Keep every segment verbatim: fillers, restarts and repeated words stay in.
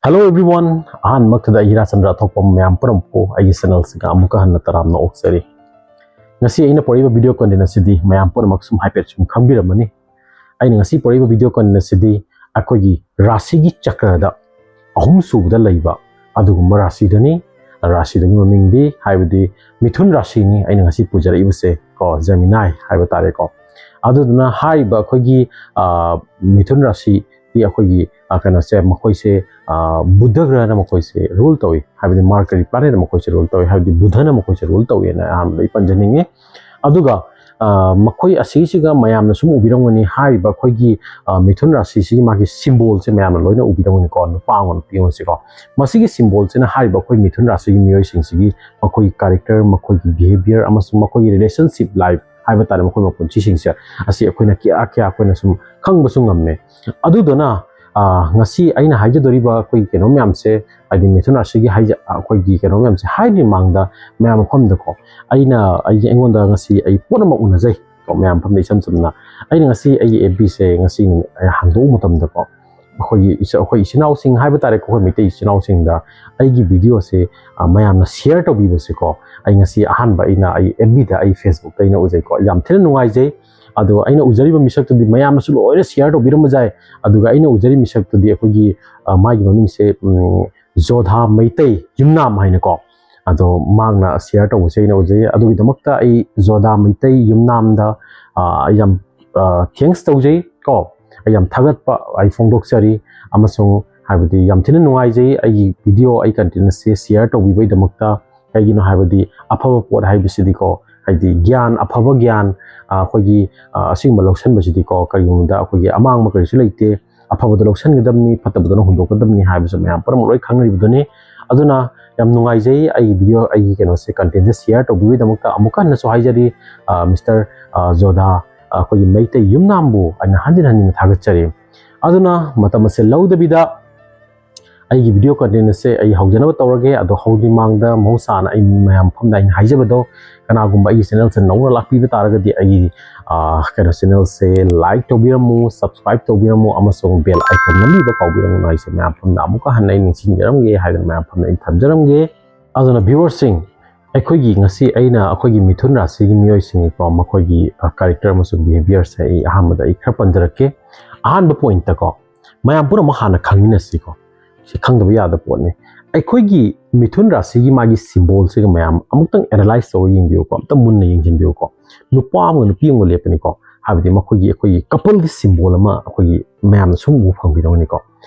Hello everyone, ꯑꯍꯥꯟꯕꯃꯛꯇꯗ ꯑꯩ ꯍꯤꯔꯥꯆꯟꯗ꯭ꯔ ꯑꯊꯣꯛꯄꯝ ꯃꯌꯥꯝ ꯄꯨꯝꯅꯃꯛꯄꯨ ꯑꯩꯒꯤ channelꯁꯤꯒ ꯑꯃꯨꯛꯀ ꯍꯟꯅ ꯇꯔꯥꯝꯅ ꯑꯣꯛꯆꯔꯤ꯫ ꯉꯁꯤ ꯑꯩꯅ ꯄꯣꯔꯛꯏꯕ video content ꯑꯁꯤꯗꯤ ꯃꯌꯥꯝ ꯄꯨꯝꯅꯃꯛ ꯁꯨꯝ ꯍꯥꯏꯐꯦꯠ ꯁꯨꯝ ꯈꯪꯕꯤꯔꯝꯃꯅꯤ꯫ ꯑꯩꯅ ꯉꯁꯤ ꯄꯣꯔꯛꯏꯕ video content ꯑꯁꯤꯗꯤ ꯑꯩꯈꯣꯏꯒꯤ ꯔꯥꯁꯤꯒꯤ ꯆꯀ꯭ꯔꯗ ꯑꯍꯨꯝ ꯁꯨꯕꯗ ꯂꯩꯕ ꯑꯗꯨꯒꯨꯝꯕ ꯔꯥꯁꯤꯗꯨꯅꯤ꯫ ꯔꯥꯁꯤꯗꯨꯒꯤ ꯃꯃꯤꯡꯗꯤ ꯍꯥꯏꯕꯗꯤ ꯃꯤꯊꯨꯟ ꯔꯥꯁꯤꯅꯤ ꯑꯩꯅ ꯉꯁꯤ ꯄꯨꯖꯔꯛꯏꯕꯁꯦ ꯀꯣ, Gemini ꯍꯥꯏꯕ ꯇꯥꯔꯦꯀꯣ꯫ ꯑꯗꯨꯗꯨꯅ ꯍꯥꯏꯔꯤꯕ ꯑꯩꯈꯣꯏꯒꯤ, ꯑ, ꯃꯤꯊꯨꯟ ꯔꯥꯁꯤꯒꯤ ꯑꯩꯈꯣꯏꯒꯤ, ꯑ, ꯀꯩꯅꯣꯁꯦ, ꯃꯈꯣꯏꯁꯦ, ꯑ, ꯕꯨꯙ ꯒ꯭ꯔꯍꯅ ꯃꯈꯣꯏꯁꯦ rule ꯇꯧꯏ, ꯍꯥꯏꯕꯗꯤ Mercury planetꯅ ꯃꯈꯣꯏꯁꯦ rule ꯇꯧꯏ, ꯍꯥꯏꯕꯗꯤ ꯕꯨꯙꯅ ꯃꯈꯣꯏꯁꯦ rule ꯇꯧꯏꯅ ꯑꯍꯥꯟꯕꯗ ꯑꯩ ꯄꯟꯖꯅꯤꯡꯉꯤ꯫ ꯑꯗꯨꯒ, ꯑ, ꯃꯈꯣꯏ ꯑꯁꯤꯁꯤꯒ ꯃꯌꯥꯝꯅ ꯁꯨꯝ ꯎꯕꯤꯔꯝꯒꯅꯤ, ꯍꯥꯏꯔꯤꯕ ꯑꯩꯈꯣꯏꯒꯤ, ꯑ, ꯃꯤꯊꯨꯟ ꯔꯥꯁꯤꯁꯤꯒꯤ ꯃꯥꯒꯤ symbolꯁꯦ ꯃꯌꯥꯝꯅ ꯂꯣꯏꯅ ꯎꯕꯤꯔꯝꯒꯅꯤꯀꯣ, ꯅꯨꯄꯥ ꯑꯃꯒ ꯅꯨꯄꯤ ꯑꯃꯁꯤꯀꯣ꯫ ꯃꯁꯤꯒꯤ symbolꯁꯤꯅ ꯍꯥꯏꯔꯤꯕ ꯑꯩꯈꯣꯏ ꯃꯤꯊꯨꯟ ꯔꯥꯁꯤꯒꯤ ꯃꯤꯑꯣꯏꯁꯤꯡꯁꯤꯒꯤ ꯃꯈꯣꯏꯒꯤ character, ꯃꯈꯣꯏꯒꯤ behaviour ꯑꯃꯁꯨꯡ ꯃꯈꯣꯏꯒꯤ relationship life ꯍꯥꯏꯕ ꯇꯥꯔꯦ, ꯃꯈꯣꯏ ꯃꯄꯨꯟꯁꯤꯁꯤꯡꯁꯦ ꯑꯁꯤ ꯑꯩꯈꯣꯏꯅ ꯀꯌꯥ ꯀꯌꯥ ꯑꯩꯈꯣꯏꯅ ꯁꯨꯝ ꯈꯪꯕꯁꯨ ꯉꯝꯃꯦ꯫ ꯑꯗꯨꯗꯨꯅ, ꯑ, ꯉꯁꯤ ꯑꯩꯅ ꯍꯥꯏꯖꯗꯣꯔꯤꯕ ꯑꯩꯈꯣꯏꯒꯤ ꯀꯩꯅꯣ ꯃꯌꯥꯝꯁꯦ, ꯍꯥꯏꯗꯤ ꯃꯤꯊꯨꯟ ꯔꯥꯁꯤꯒꯤ ꯍꯥꯏꯖ-, ꯑꯩꯈꯣꯏꯒꯤ ꯀꯩꯅꯣ ꯃꯌꯥꯝꯁꯦ ꯍꯥꯏꯗ꯭ꯔꯤ ꯃꯃꯥꯡꯗ ꯃꯌꯥꯝ ꯃꯐꯝꯗꯀꯣ, ꯑꯩꯅ, ꯑꯩꯒꯤ, ꯑꯩꯉꯣꯟꯗ ꯉꯁꯤ ꯑꯩ ꯄꯣꯠ ꯑꯃ ꯎꯅꯖꯩ ꯀꯣ, ꯃꯌꯥꯝ ꯃꯐꯝꯗ ꯏꯆꯝ ꯆꯝꯅ ꯑꯩꯅ ꯉꯁꯤ ꯑꯩꯒꯤ FBꯁꯦ ꯉꯁꯤ ꯅꯨꯃꯤꯠ ꯑꯩ ꯍꯥꯡꯗꯣꯛꯎ ꯃꯇꯝꯗꯀꯣ, ꯑꯩꯈꯣꯏꯒꯤ ꯏꯆ-, ꯑꯩꯈꯣꯏ ꯏꯆꯤꯟ ꯏꯅꯥꯎꯁꯤꯡ ꯍꯥꯏꯕ ꯇꯥꯔꯦꯀꯣ, ꯑꯩꯈꯣꯏ ꯃꯩꯇꯩ ꯏꯆꯤꯟ ꯏꯅꯥꯎꯁꯤꯡꯗ ꯑꯩꯒꯤ videoꯁꯦ, ꯑ, ꯃꯌꯥꯝꯅ share ꯇꯧꯕꯤꯕꯁꯦꯀꯣ, ꯑꯩ ꯉꯁꯤ ꯑꯍꯥꯟꯕ ꯑꯩꯅ ꯑꯩ FBꯗ, ꯑꯩ Facebookꯇ ꯑꯩꯅ ꯎꯖꯩꯀꯣ, ꯌꯥꯝ ꯊꯤꯅ ꯅꯨꯡꯉꯥꯏꯖꯩ꯫ ꯑꯗꯣ ꯑꯩꯅ ꯎꯖꯔꯤꯕ ꯃꯤꯁꯛꯇꯨꯗꯤ ꯃꯌꯥꯝꯅꯁꯨ ꯂꯣꯏꯅ share ꯇꯧꯕꯤꯔꯝꯕ ꯌꯥꯏ꯫ ꯑꯗꯨꯒ ꯑꯩꯅ ꯎꯖꯔꯤꯕ ꯃꯤꯁꯛꯇꯨꯗꯤ ꯑꯩꯈꯣꯏꯒꯤ, ꯑ, ꯃꯥꯒꯤ ꯃꯃꯤꯡꯁꯦ, ꯎꯝ, ꯖꯣꯙꯥ ꯃꯩꯇꯩ ꯌꯨꯝꯅꯥꯝ ꯍꯥꯏꯅꯀꯣ꯫ ꯑꯗꯣ ꯃꯍꯥꯛꯅ share ꯇꯧꯕꯁꯦ ꯑꯩꯅ ꯎꯖꯩ꯫ ꯑꯗꯨꯒꯤꯗꯃꯛꯇ ꯑꯩ ꯖꯣꯙꯥ ꯃꯩꯇꯩ ꯌꯨꯝꯅꯥꯝꯗ, ꯑ, ꯑꯩ ꯌꯥꯝ, ꯑ, thanks ꯇꯧꯖꯩ ꯀꯣ꯫ ꯑꯩ ꯌꯥꯝ ꯊꯥꯒꯠꯄ ꯑꯩ ꯐꯣꯡꯗꯣꯛꯆꯔꯤ꯫ ꯑꯃꯁꯨꯡ ꯍꯥꯏꯕꯗꯤ ꯌꯥꯝ ꯊꯤꯅ ꯅꯨꯡꯉꯥꯏꯖꯩ ꯑꯩꯒꯤ video, ꯑꯩ content ꯑꯁꯦ share ꯇꯧꯕꯤꯕꯒꯤꯗꯃꯛꯇ꯫ ꯀꯩꯒꯤꯅꯣ ꯍꯥꯏꯕꯗꯤ ꯑꯐꯕ ꯄꯣꯠ ꯍꯥꯏꯕꯁꯤꯗꯤꯀꯣ, ꯍꯥꯏꯗꯤ ꯒ꯭ꯌꯥꯟ, ꯑꯐꯕ ꯒ꯭ꯌꯥꯟ, ꯑ, ꯑꯩꯈꯣꯏꯒꯤ, ꯑ, ꯑꯁꯤꯒꯨꯝꯕ ꯂꯧꯁꯟꯕꯁꯤꯗꯤꯀꯣ, ꯀꯔꯤꯒꯨꯝꯕꯗ ꯑꯩꯈꯣꯏꯒꯤ ꯑꯃꯥꯡꯕ ꯀꯔꯤꯁꯨ ꯂꯩꯇꯦ꯫ ꯑꯐꯕꯗ ꯂꯧꯁꯟꯒꯗꯕꯅꯤ, ꯐꯠꯇꯕꯗꯨꯅ ꯍꯨꯟꯗꯣꯛꯀꯗꯕꯅꯤ ꯍꯥꯏꯕꯁꯨ ꯃꯌꯥꯝ ꯄꯨꯝꯅꯃꯛ ꯂꯣꯏ ꯈꯪꯅꯔꯤꯕꯗꯨꯅꯤ꯫ ꯑꯗꯨꯅ ꯌꯥꯝ ꯅꯨꯡꯉꯥꯏꯖꯩ ꯑꯩꯒꯤ video, ꯑꯩꯒꯤ ꯀꯩꯅꯣꯁꯦ, contentꯁꯦ share ꯇꯧꯕꯤꯕꯒꯤꯗꯃꯛꯇ꯫ ꯑꯃꯨꯛꯀ ꯍꯟꯅꯁꯨ ꯍꯥꯏꯖꯔꯤ, ꯑ, Mister, ꯑ, ꯖꯣꯙꯥ, ꯑ, ꯑꯩꯈꯣꯏꯒꯤ ꯃꯩꯇꯩ ꯌꯨꯝꯅꯥꯝꯕꯨ ꯑꯩꯅ ꯍꯟꯖꯤꯟ ꯍꯟꯖꯤꯟꯅ ꯊꯥꯒꯠꯆꯔꯤ꯫ ꯑꯗꯨꯅ ꯃꯇꯝ ꯑꯁꯦ ꯂꯧꯗꯕꯤꯗ ꯑꯩꯒꯤ video content ꯑꯁꯦ ꯑꯩ ꯍꯧꯖꯅꯕ ꯇꯧꯔꯒꯦ꯫ ꯑꯗꯣ ꯍꯧꯗ꯭ꯔꯤ ꯃꯃꯥꯡꯗ ꯃꯍꯧꯁꯥꯅ ꯑꯩ ꯃꯌꯥꯝ ꯃꯐꯝꯗ ꯑꯩꯅ ꯍꯥꯏꯖꯕꯗꯣ, ꯀꯅꯥꯒꯨꯝꯕ ꯑꯩꯒꯤ channel ꯁꯦ ꯅꯧꯅ ꯂꯥꯛꯄꯤꯕ ꯇꯥꯔꯒꯗꯤ ꯑꯩꯒꯤ, ꯑꯥ, ꯀꯩꯅꯣ, channel ꯁꯦ like ꯇꯧꯕꯤꯔꯝꯃꯨ, subscribe ꯇꯧꯕꯤꯔꯝꯃꯨ ꯑꯃꯁꯨꯡ bell icon ꯅꯝꯕꯤꯕ ꯀꯥꯎꯕꯤꯔꯝꯒꯅꯨ ꯍꯥꯏꯁꯦ ꯃꯌꯥꯝ ꯃꯐꯝꯗ ꯑꯃꯨꯛꯀ ꯍꯟꯅ ꯑꯩ ꯅꯤꯡꯁꯤꯡꯖꯔꯝꯒꯦ ꯍꯥꯏꯗꯅ ꯃꯌꯥꯝ ꯃꯐꯝꯗ ꯑꯩ ꯊꯝꯖꯔꯝꯒꯦ꯫ ꯑꯗꯨꯅ viewer ꯁꯤꯡ, ꯑꯩꯈꯣꯏꯒꯤ ꯉꯁꯤ ꯑꯩꯅ ꯑꯩꯈꯣꯏꯒꯤ ꯃꯤꯊꯨꯟ ꯔꯥꯁꯤꯒꯤ ꯃꯤꯑꯣꯏꯁꯤꯡꯒꯤꯀꯣ, ꯃꯈꯣꯏꯒꯤ, ꯑ, character ꯑꯃꯁꯨꯡ behaviour ꯁꯦ ꯑꯩ ꯑꯍꯥꯟꯕꯗ ꯑꯩ ꯈꯔ ꯄꯟꯖꯔꯛꯀꯦ꯫ ꯑꯍꯥꯟꯕ point ꯀꯣ, ꯃꯌꯥꯝ ꯄꯨꯝꯅꯃꯛ ꯍꯥꯟꯅ ꯈꯪꯃꯤꯟꯅꯁꯤꯀꯣ꯫ ꯁꯤ ꯈꯪꯗꯕ ꯌꯥꯗꯕ ꯄꯣꯠꯅꯤ꯫ ꯑꯩꯈꯣꯏꯒꯤ ꯃꯤꯊꯨꯟ ꯔꯥꯁꯤꯒꯤ ꯃꯥꯒꯤ symbol ꯁꯤꯒ ꯃꯌꯥꯝ ꯑꯃꯨꯛꯇꯪ analyse ꯇꯧꯔꯒ ꯌꯦꯡꯕꯤꯌꯨꯀꯣ, ꯑꯝꯇ ꯃꯨꯟꯅ ꯌꯦꯡꯁꯤꯟꯕꯤꯌꯨꯀꯣ꯫ ꯅꯨꯄꯥ ꯑꯃꯒ ꯅꯨꯄꯤ ꯑꯃꯒ ꯂꯦꯞꯄꯅꯤꯀꯣ, ꯍꯥꯏꯕꯗꯤ ꯃꯈꯣꯏꯒꯤ, ꯑꯩꯈꯣꯏꯒꯤ couple ꯒꯤ symbol ꯑꯃ ꯑꯩꯈꯣꯏꯒꯤ ꯃꯌꯥꯝꯅ ꯁꯨꯝ ꯎꯕ ꯐꯪꯕꯤꯔꯝꯒꯅꯤꯀꯣ꯫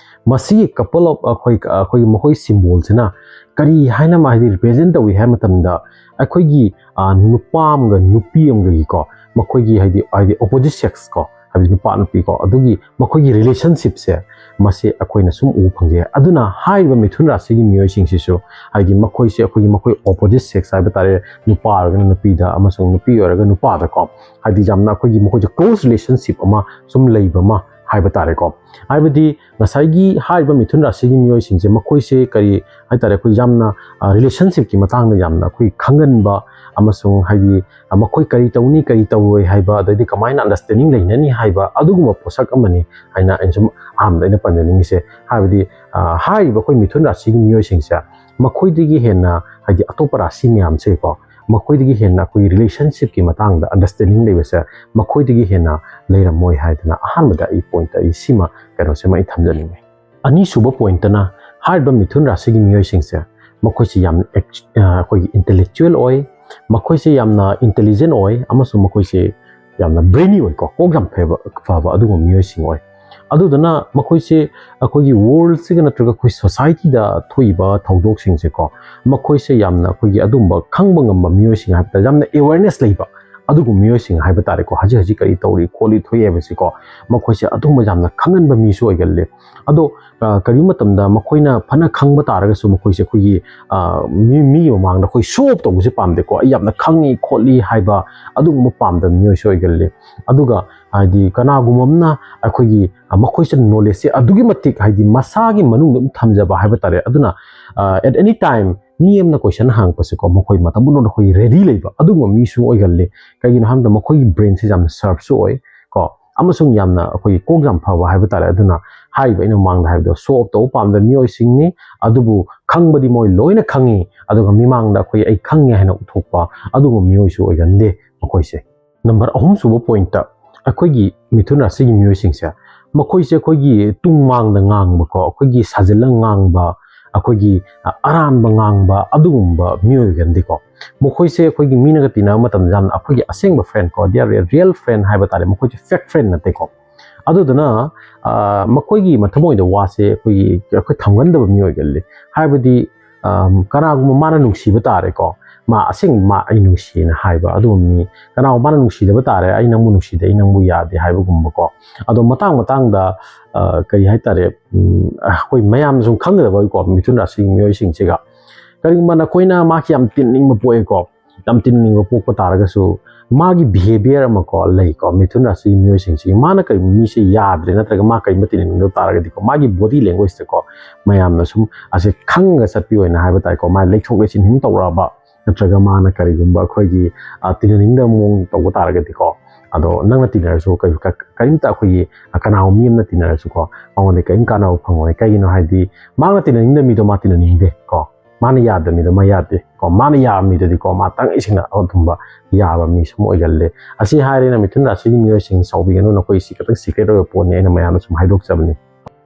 ꯃꯁꯤꯒꯤ couple of ꯑꯩꯈꯣꯏ, ꯑꯩꯈꯣꯏꯒꯤ ꯃꯈꯣꯏ symbol ꯁꯤꯅ ꯀꯔꯤ ꯍꯥꯏꯅ ꯃꯥ ꯍꯥꯏꯗꯤ represent ꯇꯧꯏ ꯍꯥꯏꯕ ꯃꯇꯝꯗ, ꯑꯩꯈꯣꯏꯒꯤ, ꯑ, ꯅꯨꯄꯥ ꯑꯃꯒ ꯅꯨꯄꯤ ꯑꯃꯒꯒꯤꯀꯣ, ꯃꯈꯣꯏꯒꯤ ꯍꯥꯏꯗꯤ, ꯍꯥꯏꯗꯤ opposite sex ꯀꯣ, ꯍꯥꯏꯕꯗꯤ ꯅꯨꯄꯥ ꯅꯨꯄꯤ ꯀꯣ, ꯑꯗꯨꯒꯤ ꯃꯈꯣꯏꯒꯤ relationship ꯁꯦ ꯃꯁꯤ ꯑꯩꯈꯣꯏꯅ ꯁꯨꯝ ꯎꯕ ꯐꯪꯖꯩ꯫ ꯑꯗꯨꯅ ꯍꯥꯏꯔꯤꯕ ꯃꯤꯊꯨꯟ ꯔꯥꯁꯤꯒꯤ ꯃꯤꯑꯣꯏꯁꯤꯡꯁꯤꯁꯨ ꯍꯥꯏꯗꯤ ꯃꯈꯣꯏꯁꯦ ꯑꯩꯈꯣꯏꯒꯤ ꯃꯈꯣꯏ opposite sex ꯍꯥꯏꯕ ꯇꯥꯔꯦ, ꯅꯨꯄꯥ ꯑꯣꯏꯔꯒꯅ ꯅꯨꯄꯤꯗ ꯑꯃꯁꯨꯡ ꯅꯨꯄꯤ ꯑꯣꯏꯔꯒ ꯅꯨꯄꯥꯗꯀꯣ, ꯍꯥꯏꯗꯤ ꯌꯥꯝꯅ ꯑꯩꯈꯣꯏꯒꯤ ꯃꯈꯣꯏꯁꯦ close relationship ꯑꯃ ꯁꯨꯝ ꯂꯩꯕ ꯑꯃ ꯍꯥꯏꯕ ꯇꯥꯔꯦꯀꯣ꯫ ꯍꯥꯏꯕꯗꯤ ꯉꯁꯥꯏꯒꯤ ꯍꯥꯏꯔꯤꯕ ꯃꯤꯊꯨꯟ ꯔꯥꯁꯤꯒꯤ ꯃꯤꯑꯣꯏꯁꯤꯡꯁꯦ ꯃꯈꯣꯏꯁꯦ ꯀꯔꯤ ꯍꯥꯏ ꯇꯥꯔꯦ, ꯑꯩꯈꯣꯏ ꯌꯥꯝꯅ, ꯑ, relationship ꯀꯤ ꯃꯇꯥꯡꯗ ꯌꯥꯝꯅ ꯑꯩꯈꯣꯏ ꯈꯪꯒꯟꯕ ꯑꯃꯁꯨꯡ ꯍꯥꯏꯗꯤ, ꯑ, ꯃꯈꯣꯏ ꯀꯔꯤ ꯇꯧꯅꯤ, ꯀꯔꯤ ꯇꯧꯔꯣꯏ ꯍꯥꯏꯕ, ꯑꯗꯩꯗꯤ ꯀꯃꯥꯏꯅ understanding ꯂꯩꯅꯅꯤ ꯍꯥꯏꯕ ꯑꯗꯨꯒꯨꯝꯕ ꯄꯣꯠꯁꯛ ꯑꯃꯅꯤ ꯍꯥꯏꯅ ꯑꯩꯅ ꯁꯨꯝ ꯑꯍꯥꯟꯕꯗ ꯑꯩꯅ ꯄꯟꯖꯅꯤꯡꯉꯤꯁꯦ꯫ ꯍꯥꯏꯕꯗꯤ, ꯑ, ꯍꯥꯏꯔꯤꯕ ꯑꯩꯈꯣꯏ ꯃꯤꯊꯨꯟ ꯔꯥꯁꯤꯒꯤ ꯃꯤꯑꯣꯏꯁꯤꯡꯁꯦ ꯃꯈꯣꯏꯗꯒꯤ ꯍꯦꯟꯅ ꯍꯥꯏꯗꯤ ꯑꯇꯣꯞꯄ ꯔꯥꯁꯤ ꯃꯌꯥꯝꯁꯦꯀꯣ, ꯃꯈꯣꯏꯗꯒꯤ ꯍꯦꯟꯅ ꯑꯩꯈꯣꯏꯒꯤ relationship ꯀꯤ ꯃꯇꯥꯡꯗ understanding ꯂꯩꯕꯁꯦ ꯃꯈꯣꯏꯗꯒꯤ ꯍꯦꯟꯅ ꯂꯩꯔꯝꯃꯣꯏ ꯍꯥꯏꯗꯅ ꯑꯍꯥꯟꯕꯗ ꯑꯩ point ꯑꯩ ꯁꯤꯃ, ꯀꯩꯅꯣꯁꯤꯃ ꯑꯩ ꯊꯝꯖꯅꯤꯡꯉꯤ꯫ ꯑꯅꯤꯁꯨꯕ point ꯇꯅ ꯍꯥꯏꯔꯤꯕ ꯃꯤꯊꯨꯟ ꯔꯥꯁꯤꯒꯤ ꯃꯤꯑꯣꯏꯁꯤꯡꯁꯦ ꯃꯈꯣꯏꯁꯤ ꯌꯥꯝꯅ ꯑꯦꯛ-, ꯑ, ꯑꯩꯈꯣꯏꯒꯤ intellectual ꯑꯣꯏ, ꯃꯈꯣꯏꯁꯤ ꯌꯥꯝꯅ intelligent ꯑꯣꯏ ꯑꯃꯁꯨꯡ ꯃꯈꯣꯏꯁꯤ ꯌꯥꯝꯅ brainy ꯑꯣꯏꯀꯣ, ꯀꯣꯛ ꯌꯥꯝ ꯐꯩꯕ, ꯐꯕ ꯑꯗꯨꯒꯨꯝꯕ ꯃꯤꯑꯣꯏꯁꯤꯡ ꯑꯣꯏ꯫ ꯑꯗꯨꯗꯨꯅ ꯃꯈꯣꯏꯁꯦ ꯑꯩꯈꯣꯏꯒꯤ world ꯁꯤꯒ ꯅꯠꯇ꯭ꯔꯒ ꯑꯩꯈꯣꯏ society ꯗ ꯊꯣꯛꯏꯕ ꯊꯧꯗꯣꯛꯁꯤꯡꯁꯦꯀꯣ, ꯃꯈꯣꯏꯁꯦ ꯌꯥꯝꯅ ꯑꯩꯈꯣꯏꯒꯤ ꯑꯗꯨꯝꯕ ꯈꯪꯕ ꯉꯝꯕ ꯃꯤꯑꯣꯏꯁꯤꯡ ꯍꯥꯏꯕ ꯇꯥꯔꯦ, ꯌꯥꯝꯅ awareness ꯂꯩꯕ, ꯑꯗꯨꯒꯨꯝꯕ ꯃꯤꯑꯣꯏꯁꯤꯡ ꯍꯥꯏꯕ ꯇꯥꯔꯦꯀꯣ, ꯍꯧꯖꯤꯛ ꯍꯧꯖꯤꯛ ꯀꯔꯤ ꯇꯧꯔꯤ ꯈꯣꯠꯂꯤ ꯊꯣꯛꯏ ꯍꯥꯏꯕꯁꯤꯀꯣ, ꯃꯈꯣꯏꯁꯦ ꯑꯗꯨꯒꯨꯝꯕ ꯌꯥꯝꯅ ꯈꯪꯍꯟꯕ ꯃꯤꯁꯨ ꯑꯣꯏꯒꯜꯂꯤ꯫ ꯑꯗꯣ ꯑ, ꯀꯔꯤꯒꯨꯝꯕ ꯃꯇꯝꯗ ꯃꯈꯣꯏꯅ ꯐꯅ ꯈꯪꯕ ꯇꯥꯔꯒꯁꯨ, ꯃꯈꯣꯏꯁꯦ ꯑꯩꯈꯣꯏꯒꯤ, ꯑ, ꯃꯤ, ꯃꯤꯒꯤ ꯃꯃꯥꯡꯗ ꯑꯩꯈꯣꯏ ꯁꯣ ꯑꯣꯐ ꯇꯧꯕꯁꯦ ꯄꯥꯝꯗꯦꯀꯣ꯫ "ꯑꯩ ꯌꯥꯝꯅ ꯈꯪꯉꯤ ꯈꯣꯠꯂꯤ" ꯍꯥꯏꯕ ꯑꯗꯨꯒꯨꯝꯕ ꯄꯥꯝꯗꯕ ꯃꯤꯑꯣꯏꯁꯨ ꯑꯣꯏꯒꯜꯂꯤ꯫ ꯑꯗꯨꯒ ꯍꯥꯏꯗꯤ ꯀꯅꯥꯒꯨꯝꯕ ꯑꯃꯅ ꯑꯩꯈꯣꯏꯒꯤ, ꯑ, ꯃꯈꯣꯏꯁꯦ ꯅꯣꯂꯦꯖꯁꯦ ꯑꯗꯨꯛꯀꯤ ꯃꯇꯤꯛ ꯍꯥꯏꯗꯤ ꯃꯁꯥꯒꯤ ꯃꯅꯨꯡꯗ ꯑꯗꯨꯝ ꯊꯝꯖꯕ ꯍꯥꯏꯕ ꯇꯥꯔꯦ꯫ ꯑꯗꯨꯅ, ꯑ, at any time ꯃꯤ ꯑꯃꯅ ꯀꯣꯏꯁꯟ ꯍꯪꯉꯛꯄꯁꯦꯀꯣ, ꯃꯈꯣꯏ ꯃꯇꯝ ꯄꯨꯝꯅꯃꯛꯇ ꯑꯩꯈꯣꯏ ꯔꯦꯗꯤ ꯂꯩꯕ ꯑꯗꯨꯒꯨꯝꯕ ꯃꯤꯁꯨ ꯑꯣꯏꯒꯜꯂꯤ꯫ ꯀꯩꯒꯤꯅꯣ ꯍꯥꯏꯕꯗ ꯃꯈꯣꯏꯒꯤ ꯕ꯭ꯔꯦꯟꯁꯦ ꯌꯥꯝꯅ ꯁꯥꯔꯞꯁꯨ ꯑꯣꯏ ꯀꯣ, ꯑꯃꯁꯨꯡ ꯌꯥꯝꯅ ꯑꯩꯈꯣꯏꯒꯤ ꯀꯣꯛ ꯌꯥꯝ ꯐꯕ ꯍꯥꯏꯕ ꯇꯥꯔꯦ꯫ ꯑꯗꯨꯅ ꯍꯥꯏꯔꯤꯕ ꯑꯩꯅ ꯃꯃꯥꯡꯗ ꯍꯥꯏꯕꯗꯣ, ꯁꯣ ꯑꯣꯐ ꯇꯧꯕ ꯄꯥꯝꯗꯕ ꯃꯤꯑꯣꯏꯁꯤꯡꯅꯤ, ꯑꯗꯨꯕꯨ ꯈꯪꯕꯗꯤ ꯃꯣꯏ ꯂꯣꯏꯅ ꯈꯪꯉꯤ, ꯑꯗꯨꯒ ꯃꯤꯃꯥꯡꯗ ꯑꯩꯈꯣꯏ "ꯑꯩ ꯈꯪꯉꯦ" ꯍꯥꯏꯅ ꯎꯠꯊꯣꯛꯄ ꯑꯗꯨꯒꯨꯝꯕ ꯃꯤꯑꯣꯏꯁꯨ ꯑꯣꯏꯒꯟꯗꯦ ꯃꯈꯣꯏꯁꯦ꯫ ꯅꯝꯕꯔ ꯑꯍꯨꯝꯁꯨꯕ ꯄꯣꯏꯟꯠꯇ, ꯑꯩꯈꯣꯏꯒꯤ ꯃꯤꯊꯨꯟ ꯔꯥꯁꯤꯒꯤ ꯃꯤꯑꯣꯏꯁꯤꯡꯁꯦ, ꯃꯈꯣꯏꯁꯦ ꯑꯩꯈꯣꯏꯒꯤ ꯇꯨꯡ ꯃꯥꯡꯗ ꯉꯥꯡꯕꯀꯣ, ꯑꯩꯈꯣꯏꯒꯤ ꯁꯥꯖꯤꯜꯂ ꯉꯥꯡꯕ, ꯑꯩꯈꯣꯏꯒꯤ, ꯑ, ꯑꯔꯥꯟꯕ ꯉꯥꯡꯕ ꯑꯗꯨꯒꯨꯝꯕ ꯃꯤꯑꯣꯏ ꯑꯣꯏꯒꯟꯗꯦꯀꯣ꯫ ꯃꯈꯣꯏꯁꯦ ꯑꯩꯈꯣꯏꯒꯤ ꯃꯤꯅꯒ ꯇꯤꯟꯅꯕ ꯃꯇꯝꯗ ꯌꯥꯝꯅ ꯑꯩꯈꯣꯏꯒꯤ ꯑꯁꯦꯡꯕ ꯐ꯭ꯔꯦꯟ ꯀꯣ, they are real friend ꯍꯥꯏꯕ ꯇꯥꯔꯦ, ꯃꯈꯣꯏꯁꯦ ꯐꯦꯛ ꯐ꯭ꯔꯦꯟ ꯅꯠꯇꯦꯀꯣ꯫ ꯑꯗꯨꯗꯨꯅ, ꯑ, ꯃꯈꯣꯏꯒꯤ ꯃꯊꯃꯣꯏꯗ ꯋꯥꯁꯦ ꯑꯩꯈꯣꯏꯒꯤ, ꯑꯩꯈꯣꯏ ꯊꯝꯒꯟꯗꯕ ꯃꯤ ꯑꯣꯏꯒꯜꯂꯤ꯫ ꯍꯥꯏꯕꯗꯤ, ꯑ, ꯀꯅꯥꯒꯨꯝꯕ ꯃꯥꯅ ꯅꯨꯡꯁꯤꯕ ꯇꯥꯔꯦꯀꯣ, ꯃꯥ ꯑꯁꯦꯡꯕ "ꯃꯥ ꯑꯩ ꯅꯨꯡꯁꯤꯅ" ꯍꯥꯏꯕ ꯑꯗꯨꯒꯨꯝꯕ ꯃꯤ, ꯀꯅꯥꯒꯨꯝꯕ ꯃꯥꯅ ꯅꯨꯡꯁꯤꯗꯕ ꯇꯥꯔꯦ, "ꯑꯩ ꯅꯪꯕꯨ ꯅꯨꯡꯁꯤꯗꯦ, ꯑꯩ ꯅꯪꯕꯨ ꯌꯥꯗꯦ" ꯍꯥꯏꯕꯒꯨꯝꯕꯀꯣ꯫ ꯑꯗꯣ ꯃꯇꯥꯡ ꯃꯇꯥꯡꯗ, ꯑ, ꯀꯔꯤ ꯍꯥꯏꯇꯥꯔꯦ, ꯎꯝ, ꯑꯩꯈꯣꯏ ꯃꯌꯥꯝꯅ ꯁꯨꯝ ꯈꯪꯒꯗꯕꯀꯣ, ꯃꯤꯊꯨꯟ ꯔꯥꯁꯤꯒꯤ ꯃꯤꯑꯣꯏꯁꯤꯡꯁꯤꯒ ꯀꯔꯤꯒꯨꯝꯕ ꯅꯈꯣꯏꯅ ꯃꯥꯒꯤ ꯌꯥꯝ ꯇꯤꯟꯅꯤꯡꯕ ꯄꯣꯛꯑꯦꯀꯣ, ꯌꯥꯝ ꯇꯤꯟꯅꯤꯡꯕ ꯄꯣꯛꯄ ꯇꯥꯔꯒꯁꯨ, ꯃꯥꯒꯤ ꯕꯤꯍꯦꯕꯤꯌꯔ ꯑꯃꯀꯣ ꯂꯩꯀꯣ, ꯃꯤꯊꯨꯟ ꯔꯥꯁꯤꯒꯤ ꯃꯤꯑꯣꯏꯁꯤꯡꯁꯤ, ꯃꯥꯅ ꯀꯔꯤꯒꯨꯝꯕ ꯃꯤꯁꯦ ꯌꯥꯗ꯭ꯔꯦ ꯅꯠꯇ꯭ꯔꯒ ꯃꯥ ꯀꯔꯤꯒꯨꯝꯕ ꯇꯤꯟꯅꯅꯤꯡꯗꯕ ꯇꯥꯔꯒꯗꯤꯀꯣ, ꯃꯥꯒꯤ ꯕꯣꯗꯤ ꯂꯦꯡꯒ꯭ꯋꯦꯖꯇꯀꯣ ꯃꯌꯥꯝꯅ ꯁꯨꯝ ꯑꯁꯦ ꯈꯪꯉꯒ ꯆꯠꯄꯤ ꯑꯣꯏꯅ ꯍꯥꯏꯕ ꯇꯥꯏꯀꯣ, ꯃꯥ ꯂꯩꯊꯣꯛ ꯂꯩꯁꯤꯟ ꯁꯨꯝ ꯇꯧꯔꯛꯑꯕ, ꯅꯠꯇ꯭ꯔꯒ ꯃꯥꯅ ꯀꯔꯤꯒꯨꯝꯕ ꯑꯩꯈꯣꯏꯒꯤ, ꯑ, ꯇꯤꯟꯅꯅꯤꯡꯗꯕ ꯃꯑꯣꯡ ꯇꯧꯕ ꯇꯥꯔꯒꯗꯤꯀꯣ, ꯑꯗꯣ ꯅꯪꯅ ꯇꯤꯟꯅꯔꯁꯨ ꯀꯔꯤ-, ꯀ-, ꯀꯔꯤꯝꯇ ꯑꯩꯈꯣꯏꯒꯤ, ꯑ, ꯀꯅꯥꯒꯨꯝꯕ ꯃꯤ ꯑꯃꯅ ꯇꯤꯟꯅꯔꯁꯨꯀꯣ, ꯃꯉꯣꯟꯗ ꯀꯔꯤꯝ ꯀꯥꯟꯅꯕ ꯐꯪꯉꯣꯏ꯫ ꯀꯩꯒꯤꯅꯣ ꯍꯥꯏꯗꯤ ꯃꯥꯅ ꯇꯤꯟꯅꯅꯤꯡꯗꯕ ꯃꯤꯗꯣ ꯃꯥ ꯇꯤꯟꯅꯅꯤꯡꯗꯦ ꯀꯣ, ꯃꯥꯅ ꯌꯥꯗꯕ ꯃꯤꯗꯣ ꯃꯥ ꯌꯥꯗꯦ ꯀꯣ, ꯃꯥꯅ ꯌꯥꯕ ꯃꯤꯗꯨꯗꯤꯀꯣ ꯃꯥ ꯇꯪ ꯏꯁꯤꯡꯅ ꯑꯗꯨꯝꯕ ꯌꯥꯕ ꯃꯤ ꯁꯨꯝ ꯑꯣꯏꯒꯜꯂꯦ꯫ ꯑꯁꯤ ꯍꯥꯏꯔꯦꯅ ꯃꯤꯊꯨꯟ ꯔꯥꯁꯤꯒꯤ ꯃꯤꯑꯣꯏꯁꯤꯡ ꯁꯥꯎꯕꯤꯒꯅꯨ, ꯅꯈꯣꯏ ꯁꯤ ꯈꯤꯇꯪ ꯁꯤꯀ꯭ꯔꯦꯠ ꯑꯣꯏꯕ ꯄꯣꯠꯅꯤ, ꯑꯩꯅ ꯃꯌꯥꯝꯗ ꯁꯨꯝ ꯍꯥꯏꯗꯣꯛꯆꯕꯅꯤ꯫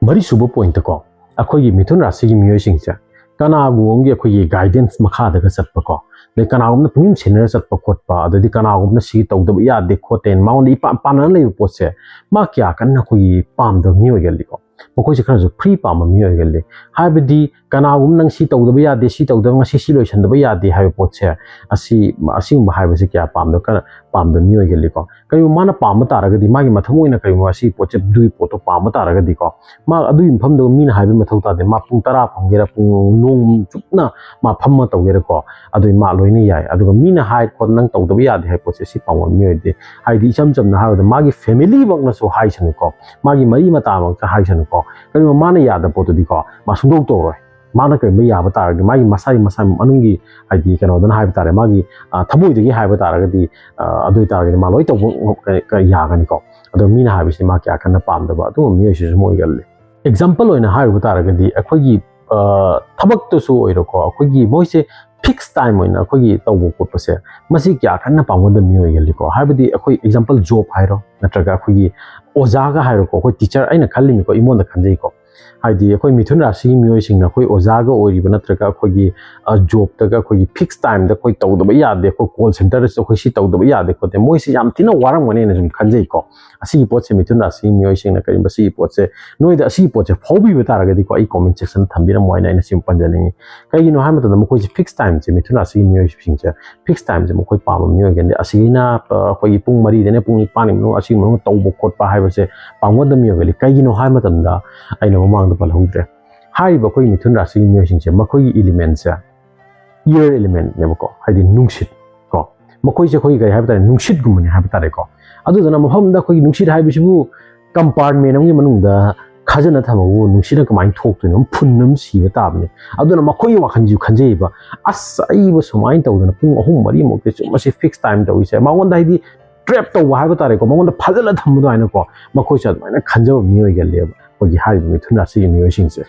ꯃꯔꯤꯁꯨꯕ ꯄꯣꯏꯟꯠꯇꯀꯣ, ꯑꯩꯈꯣꯏꯒꯤ ꯃꯤꯊꯨꯟ ꯔꯥꯁꯤꯒꯤ ꯃꯤꯑꯣꯏꯁꯤꯡꯁꯦ ꯀꯅꯥꯒꯨꯝꯕ ꯑꯃꯒꯤ ꯑꯩꯈꯣꯏꯒꯤ ꯒꯥꯏꯗꯦꯟꯁ ꯃꯈꯥꯗꯒ ꯆꯠꯄꯀꯣ, ꯑꯗꯩ ꯀꯅꯥꯒꯨꯝꯕꯅ ꯄꯨꯛꯅꯤꯡ ꯁꯦꯟꯅꯔ ꯆꯠꯄ ꯈꯣꯠꯄ, ꯑꯗꯩꯗꯤ ꯀꯅꯥꯒꯨꯝꯕꯅ ꯁꯤ ꯇꯧꯗꯕ ꯌꯥꯗꯦ ꯈꯣꯠꯇꯦꯅ ꯃꯉꯣꯟꯗ ꯏꯄꯥꯟ ꯄꯥꯟꯅꯅ ꯂꯩꯕ ꯄꯣꯠꯁꯦ ꯃꯥ ꯀꯌꯥ ꯀꯟꯅ ꯑꯩꯈꯣꯏꯒꯤ ꯄꯥꯝꯗꯕ ꯃꯤ ꯑꯣꯏꯒꯜꯂꯤꯀꯣ꯫ ꯃꯈꯣꯏꯁꯦ ꯈꯔꯁꯨ ꯐ꯭ꯔꯤ ꯄꯥꯝꯕ ꯃꯤ ꯑꯣꯏꯒꯜꯂꯤ꯫ ꯍꯥꯏꯕꯗꯤ ꯀꯅꯥꯒꯨꯝꯕ ꯅꯪ ꯁꯤ ꯇꯧꯗꯕ ꯌꯥꯗꯦ, ꯁꯤ ꯇꯧꯗꯕ, ꯉꯁꯤ ꯁꯤ ꯂꯣꯏꯁꯟꯗꯕ ꯌꯥꯗꯦ ꯍꯥꯏꯕ ꯄꯣꯠꯁꯦ, ꯑꯁꯤ, ꯑꯁꯤꯒꯨꯝꯕ ꯍꯥꯏꯕꯁꯦ ꯀꯌꯥ ꯄꯥꯝꯗꯕ, ꯀꯅꯥ-, ꯄꯥꯝꯗꯕ ꯃꯤ ꯑꯣꯏꯒꯜꯂꯤꯀꯣ꯫ ꯀꯔꯤꯒꯨꯝꯕ ꯃꯥꯅ ꯄꯥꯝꯕ ꯇꯥꯔꯒꯗꯤ, ꯃꯥꯒꯤ ꯃꯊꯃꯣꯏꯅ ꯀꯔꯤꯒꯨꯝꯕ ꯑꯁꯤꯒꯤ ꯄꯣꯠꯁꯦ, ꯑꯗꯨꯒꯤ ꯄꯣꯠꯇꯣ ꯄꯥꯝꯕ ꯇꯥꯔꯒꯗꯤꯀꯣ, ꯃꯥ ꯑꯗꯨꯒꯤ ꯃꯐꯝꯗꯨ ꯃꯤꯅ ꯍꯥꯏꯕ ꯃꯊꯧ ꯇꯥꯗꯦ꯫ ꯃꯥ ꯄꯨꯡ ꯇꯔꯥ ꯐꯝꯒꯦꯔꯥ, ꯄꯨꯡ, ꯅꯣꯡ ꯆꯨꯞꯅ ꯃꯥ ꯐꯝꯃ ꯇꯧꯒꯦꯔꯥꯀꯣ, ꯑꯗꯨ ꯃꯥ ꯂꯣꯏꯅ ꯌꯥꯏ꯫ ꯑꯗꯨꯒ ꯃꯤꯅ ꯍꯥꯏ ꯈꯣꯠ ꯅꯪ ꯇꯧꯗꯕ ꯌꯥꯗꯦ ꯍꯥꯏꯕ ꯄꯣꯠꯁꯦ ꯁꯤ ꯄꯥꯝꯕ ꯃꯤꯑꯣꯏꯗꯦ꯫ ꯍꯥꯏꯗꯤ ꯏꯆꯝ ꯆꯝꯅ ꯍꯥꯏꯔꯕꯗ ꯃꯥꯒꯤ family ꯃꯛꯅꯁꯨ ꯍꯥꯏꯁꯅꯨꯀꯣ, ꯃꯥꯒꯤ ꯃꯔꯤ ꯃꯇꯥꯃꯛꯇ ꯍꯥꯏꯁꯅꯨꯀꯣ, ꯀꯔꯤꯒꯨꯝꯕ ꯃꯥꯅ ꯌꯥꯗꯕ ꯄꯣꯠꯇꯨꯗꯤꯀꯣ ꯃꯥ ꯁꯨꯡꯇꯧ ꯇꯧꯔꯣꯏ꯫ ꯃꯥꯅ ꯀꯔꯤꯒꯨꯝꯕ ꯌꯥꯕ ꯇꯥꯔꯒꯗꯤ, ꯃꯥꯒꯤ ꯃꯁꯥꯒꯤ, ꯃꯁꯥ ꯃꯅꯨꯡꯒꯤ, ꯍꯥꯏꯗꯤ ꯀꯩꯅꯣꯗꯅ ꯍꯥꯏꯕ ꯇꯥꯔꯦ, ꯃꯥꯒꯤ, ꯑ, ꯊꯃꯣꯏꯗꯒꯤ ꯍꯥꯏꯕ ꯇꯥꯔꯒꯗꯤ, ꯑ, ꯑꯗꯨ ꯑꯣꯏꯇꯥꯔꯒꯗꯤ ꯃꯥ ꯂꯣꯏ ꯇꯧꯕ ꯉꯝ-, ꯀ-, ꯀ-, ꯌꯥꯒꯅꯤꯀꯣ꯫ ꯑꯗꯣ ꯃꯤꯅ ꯍꯥꯏꯕꯁꯤ ꯃꯥ ꯀꯌꯥ ꯀꯟꯅ ꯄꯥꯝꯗꯕ ꯑꯗꯨꯒꯨꯝꯕ ꯃꯤꯑꯣꯏꯁꯤꯁꯨ ꯑꯗꯨꯝ ꯑꯣꯏꯒꯜꯂꯤ꯫ Example ꯑꯣꯏꯅ ꯍꯥꯏꯔꯨꯕ ꯇꯥꯔꯒꯗꯤ, ꯑꯩꯈꯣꯏꯒꯤ, ꯑ, ꯊꯕꯛꯇꯁꯨ ꯑꯣꯏꯔꯣꯀꯣ, ꯑꯩꯈꯣꯏꯒꯤ ꯃꯣꯏꯁꯦ fix time ꯑꯣꯏꯅ ꯑꯩꯈꯣꯏꯒꯤ ꯇꯧꯕ ꯈꯣꯠꯄꯁꯦ, ꯃꯁꯤ ꯀꯌꯥ ꯀꯟꯅ ꯄꯥꯝꯒꯟꯗꯕ ꯃꯤꯑꯣꯏꯒꯜꯂꯤꯀꯣ꯫ ꯍꯥꯏꯕꯗꯤ ꯑꯩꯈꯣꯏ example job ꯍꯥꯏꯔꯣ, ꯅꯠꯇ꯭ꯔꯒ ꯑꯩꯈꯣꯏꯒꯤ ꯑꯣꯖꯥꯒ ꯍꯥꯏꯔꯣꯀꯣ, ꯑꯩꯈꯣꯏ teacher ꯑꯩꯅ ꯈꯜꯂꯤꯅꯤꯀꯣ, ꯑꯩꯉꯣꯟꯗ ꯈꯟꯖꯩꯀꯣ꯫ ꯍꯥꯏꯗꯤ ꯑꯩꯈꯣꯏ ꯃꯤꯊꯨꯟ ꯔꯥꯁꯤꯒꯤ ꯃꯤꯑꯣꯏꯁꯤꯡꯅ ꯑꯩꯈꯣꯏ ꯑꯣꯖꯥꯒ ꯑꯣꯏꯔꯤꯕ ꯅꯠꯇ꯭ꯔꯒ ꯑꯩꯈꯣꯏꯒꯤ, ꯑ, job ꯇꯒ ꯑꯩꯈꯣꯏꯒꯤ fix time ꯗ ꯑꯩꯈꯣꯏ ꯇꯧꯗꯕ ꯌꯥꯗꯦ, ꯑꯩꯈꯣꯏ call center ꯗꯁꯨ ꯑꯩꯈꯣꯏ ꯁꯤ ꯇꯧꯗꯕ ꯌꯥꯗꯦ ꯈꯣꯠꯇꯦ, ꯃꯣꯏꯁꯤ ꯌꯥꯝ ꯊꯤꯅ ꯋꯥꯔꯝꯒꯅꯦꯅ ꯁꯨꯝ ꯈꯟꯖꯩꯀꯣ꯫ ꯑꯁꯤꯒꯤ ꯄꯣꯠꯁꯦ ꯃꯤꯊꯨꯟ ꯔꯥꯁꯤꯒꯤ ꯃꯤꯑꯣꯏꯁꯤꯡꯅ ꯀꯔꯤꯒꯨꯝꯕ ꯁꯤꯒꯤ ꯄꯣꯠꯁꯦ, ꯅꯣꯏꯗ ꯑꯁꯤꯒꯤ ꯄꯣꯠꯁꯦ ꯐꯥꯎꯕꯤꯕ ꯇꯥꯔꯒꯗꯤꯀꯣ, ꯑꯩ comment section ꯗ ꯊꯝꯕꯤꯔꯝꯃꯣ ꯍꯥꯏꯅ ꯑꯩꯅ ꯁꯤ ꯄꯟꯖꯅꯤꯡꯉꯤ꯫ ꯀꯩꯒꯤꯅꯣ ꯍꯥꯏꯕ ꯃꯇꯝꯗ ꯃꯈꯣꯏꯁꯦ fix time ꯁꯦ, ꯃꯤꯊꯨꯟ ꯔꯥꯁꯤꯒꯤ ꯃꯤꯑꯣꯏꯁꯤꯡꯁꯦ fix time ꯁꯦ ꯃꯈꯣꯏ ꯄꯥꯝꯕ ꯃꯤꯑꯣꯏꯒꯅꯤ꯫ ꯑꯁꯤꯒꯤꯅ, ꯑ, ꯑꯩꯈꯣꯏꯒꯤ ꯄꯨꯡ ꯃꯔꯤꯗꯩꯅ ꯄꯨꯡ ꯅꯤꯄꯥꯟꯒꯤ ꯃꯅꯨꯡ, ꯑꯁꯤꯒꯤ ꯃꯅꯨꯡꯗ ꯇꯧꯕ ꯈꯣꯠꯄ ꯍꯥꯏꯕꯁꯦ ꯄꯥꯝꯒꯟꯗꯕ ꯃꯤꯑꯣꯏꯒꯜꯂꯤ꯫ ꯀꯩꯒꯤꯅꯣ ꯍꯥꯏꯕ ꯃꯇꯝꯗ ꯑꯩꯅ ꯃꯃꯥꯡꯗ ꯄꯜꯍꯧꯗ꯭ꯔꯦ꯫ ꯍꯥꯏꯔꯤꯕ ꯑꯩꯈꯣꯏꯒꯤ ꯃꯤꯊꯨꯟ ꯔꯥꯁꯤꯒꯤ ꯃꯤꯑꯣꯏꯁꯤꯡꯁꯦ, ꯃꯈꯣꯏꯒꯤ element ꯁꯦ air element ꯅꯦꯕꯀꯣ, ꯍꯥꯏꯗꯤ ꯅꯨꯡꯁꯤꯠ ꯀꯣ꯫ ꯃꯈꯣꯏꯁꯦ ꯑꯩꯈꯣꯏꯒꯤ ꯀꯔꯤ ꯍꯥꯏꯕ ꯇꯥꯔꯦ, ꯅꯨꯡꯁꯤꯠꯀꯨꯝꯕꯅꯤ ꯍꯥꯏꯕ ꯇꯥꯔꯦꯀꯣ꯫ ꯑꯗꯨꯗꯨꯅ ꯃꯐꯝꯗ ꯑꯩꯈꯣꯏꯒꯤ ꯅꯨꯡꯁꯤꯠ ꯍꯥꯏꯕꯁꯤꯕꯨ compartment ꯑꯃꯒꯤ ꯃꯅꯨꯡꯗ ꯈꯥꯖꯤꯟꯅ ꯊꯝꯃꯒꯕꯨ ꯅꯨꯡꯁꯤꯠꯅ ꯀꯃꯥꯏꯅ ꯊꯣꯛꯇꯣꯏꯅꯣ? ꯐꯨꯟ ꯑꯃ ꯁꯤꯕ ꯇꯥꯕꯅꯤ꯫ ꯑꯗꯨꯅ ꯃꯈꯣꯏꯒꯤ ꯋꯥꯈꯜꯁꯤꯁꯨ ꯈꯟꯖꯩꯕ, "ꯑꯁ, ꯑꯩꯕꯨ ꯁꯨꯃꯥꯏꯅ ꯇꯧꯗꯅ ꯄꯨꯡ ꯑꯍꯨꯝ ꯃꯔꯤꯃꯨꯛꯇꯤ ꯆꯨꯝꯕꯁꯤ fix time ꯇꯧꯔꯤꯁꯦ", ꯃꯉꯣꯟꯗ ꯍꯥꯏꯗꯤ trap ꯇꯧꯕ ꯍꯥꯏꯕ ꯇꯥꯔꯦꯀꯣ, ꯃꯉꯣꯟꯗ ꯐꯥꯖꯤꯜꯂ ꯊꯝꯕ ꯑꯗꯨꯃꯥꯏꯅꯀꯣ, ꯃꯈꯣꯏꯁꯨ ꯑꯗꯨꯃꯥꯏꯅ ꯈꯟꯖꯕ ꯃꯤꯑꯣꯏꯒꯜꯂꯦꯕ ꯑꯩꯈꯣꯏꯒꯤ ꯍꯥꯏꯔꯤꯕ ꯃꯤꯊꯨꯟ ꯔꯥꯁꯤꯒꯤ ꯃꯤꯑꯣꯏꯁꯤꯡꯁꯦ꯫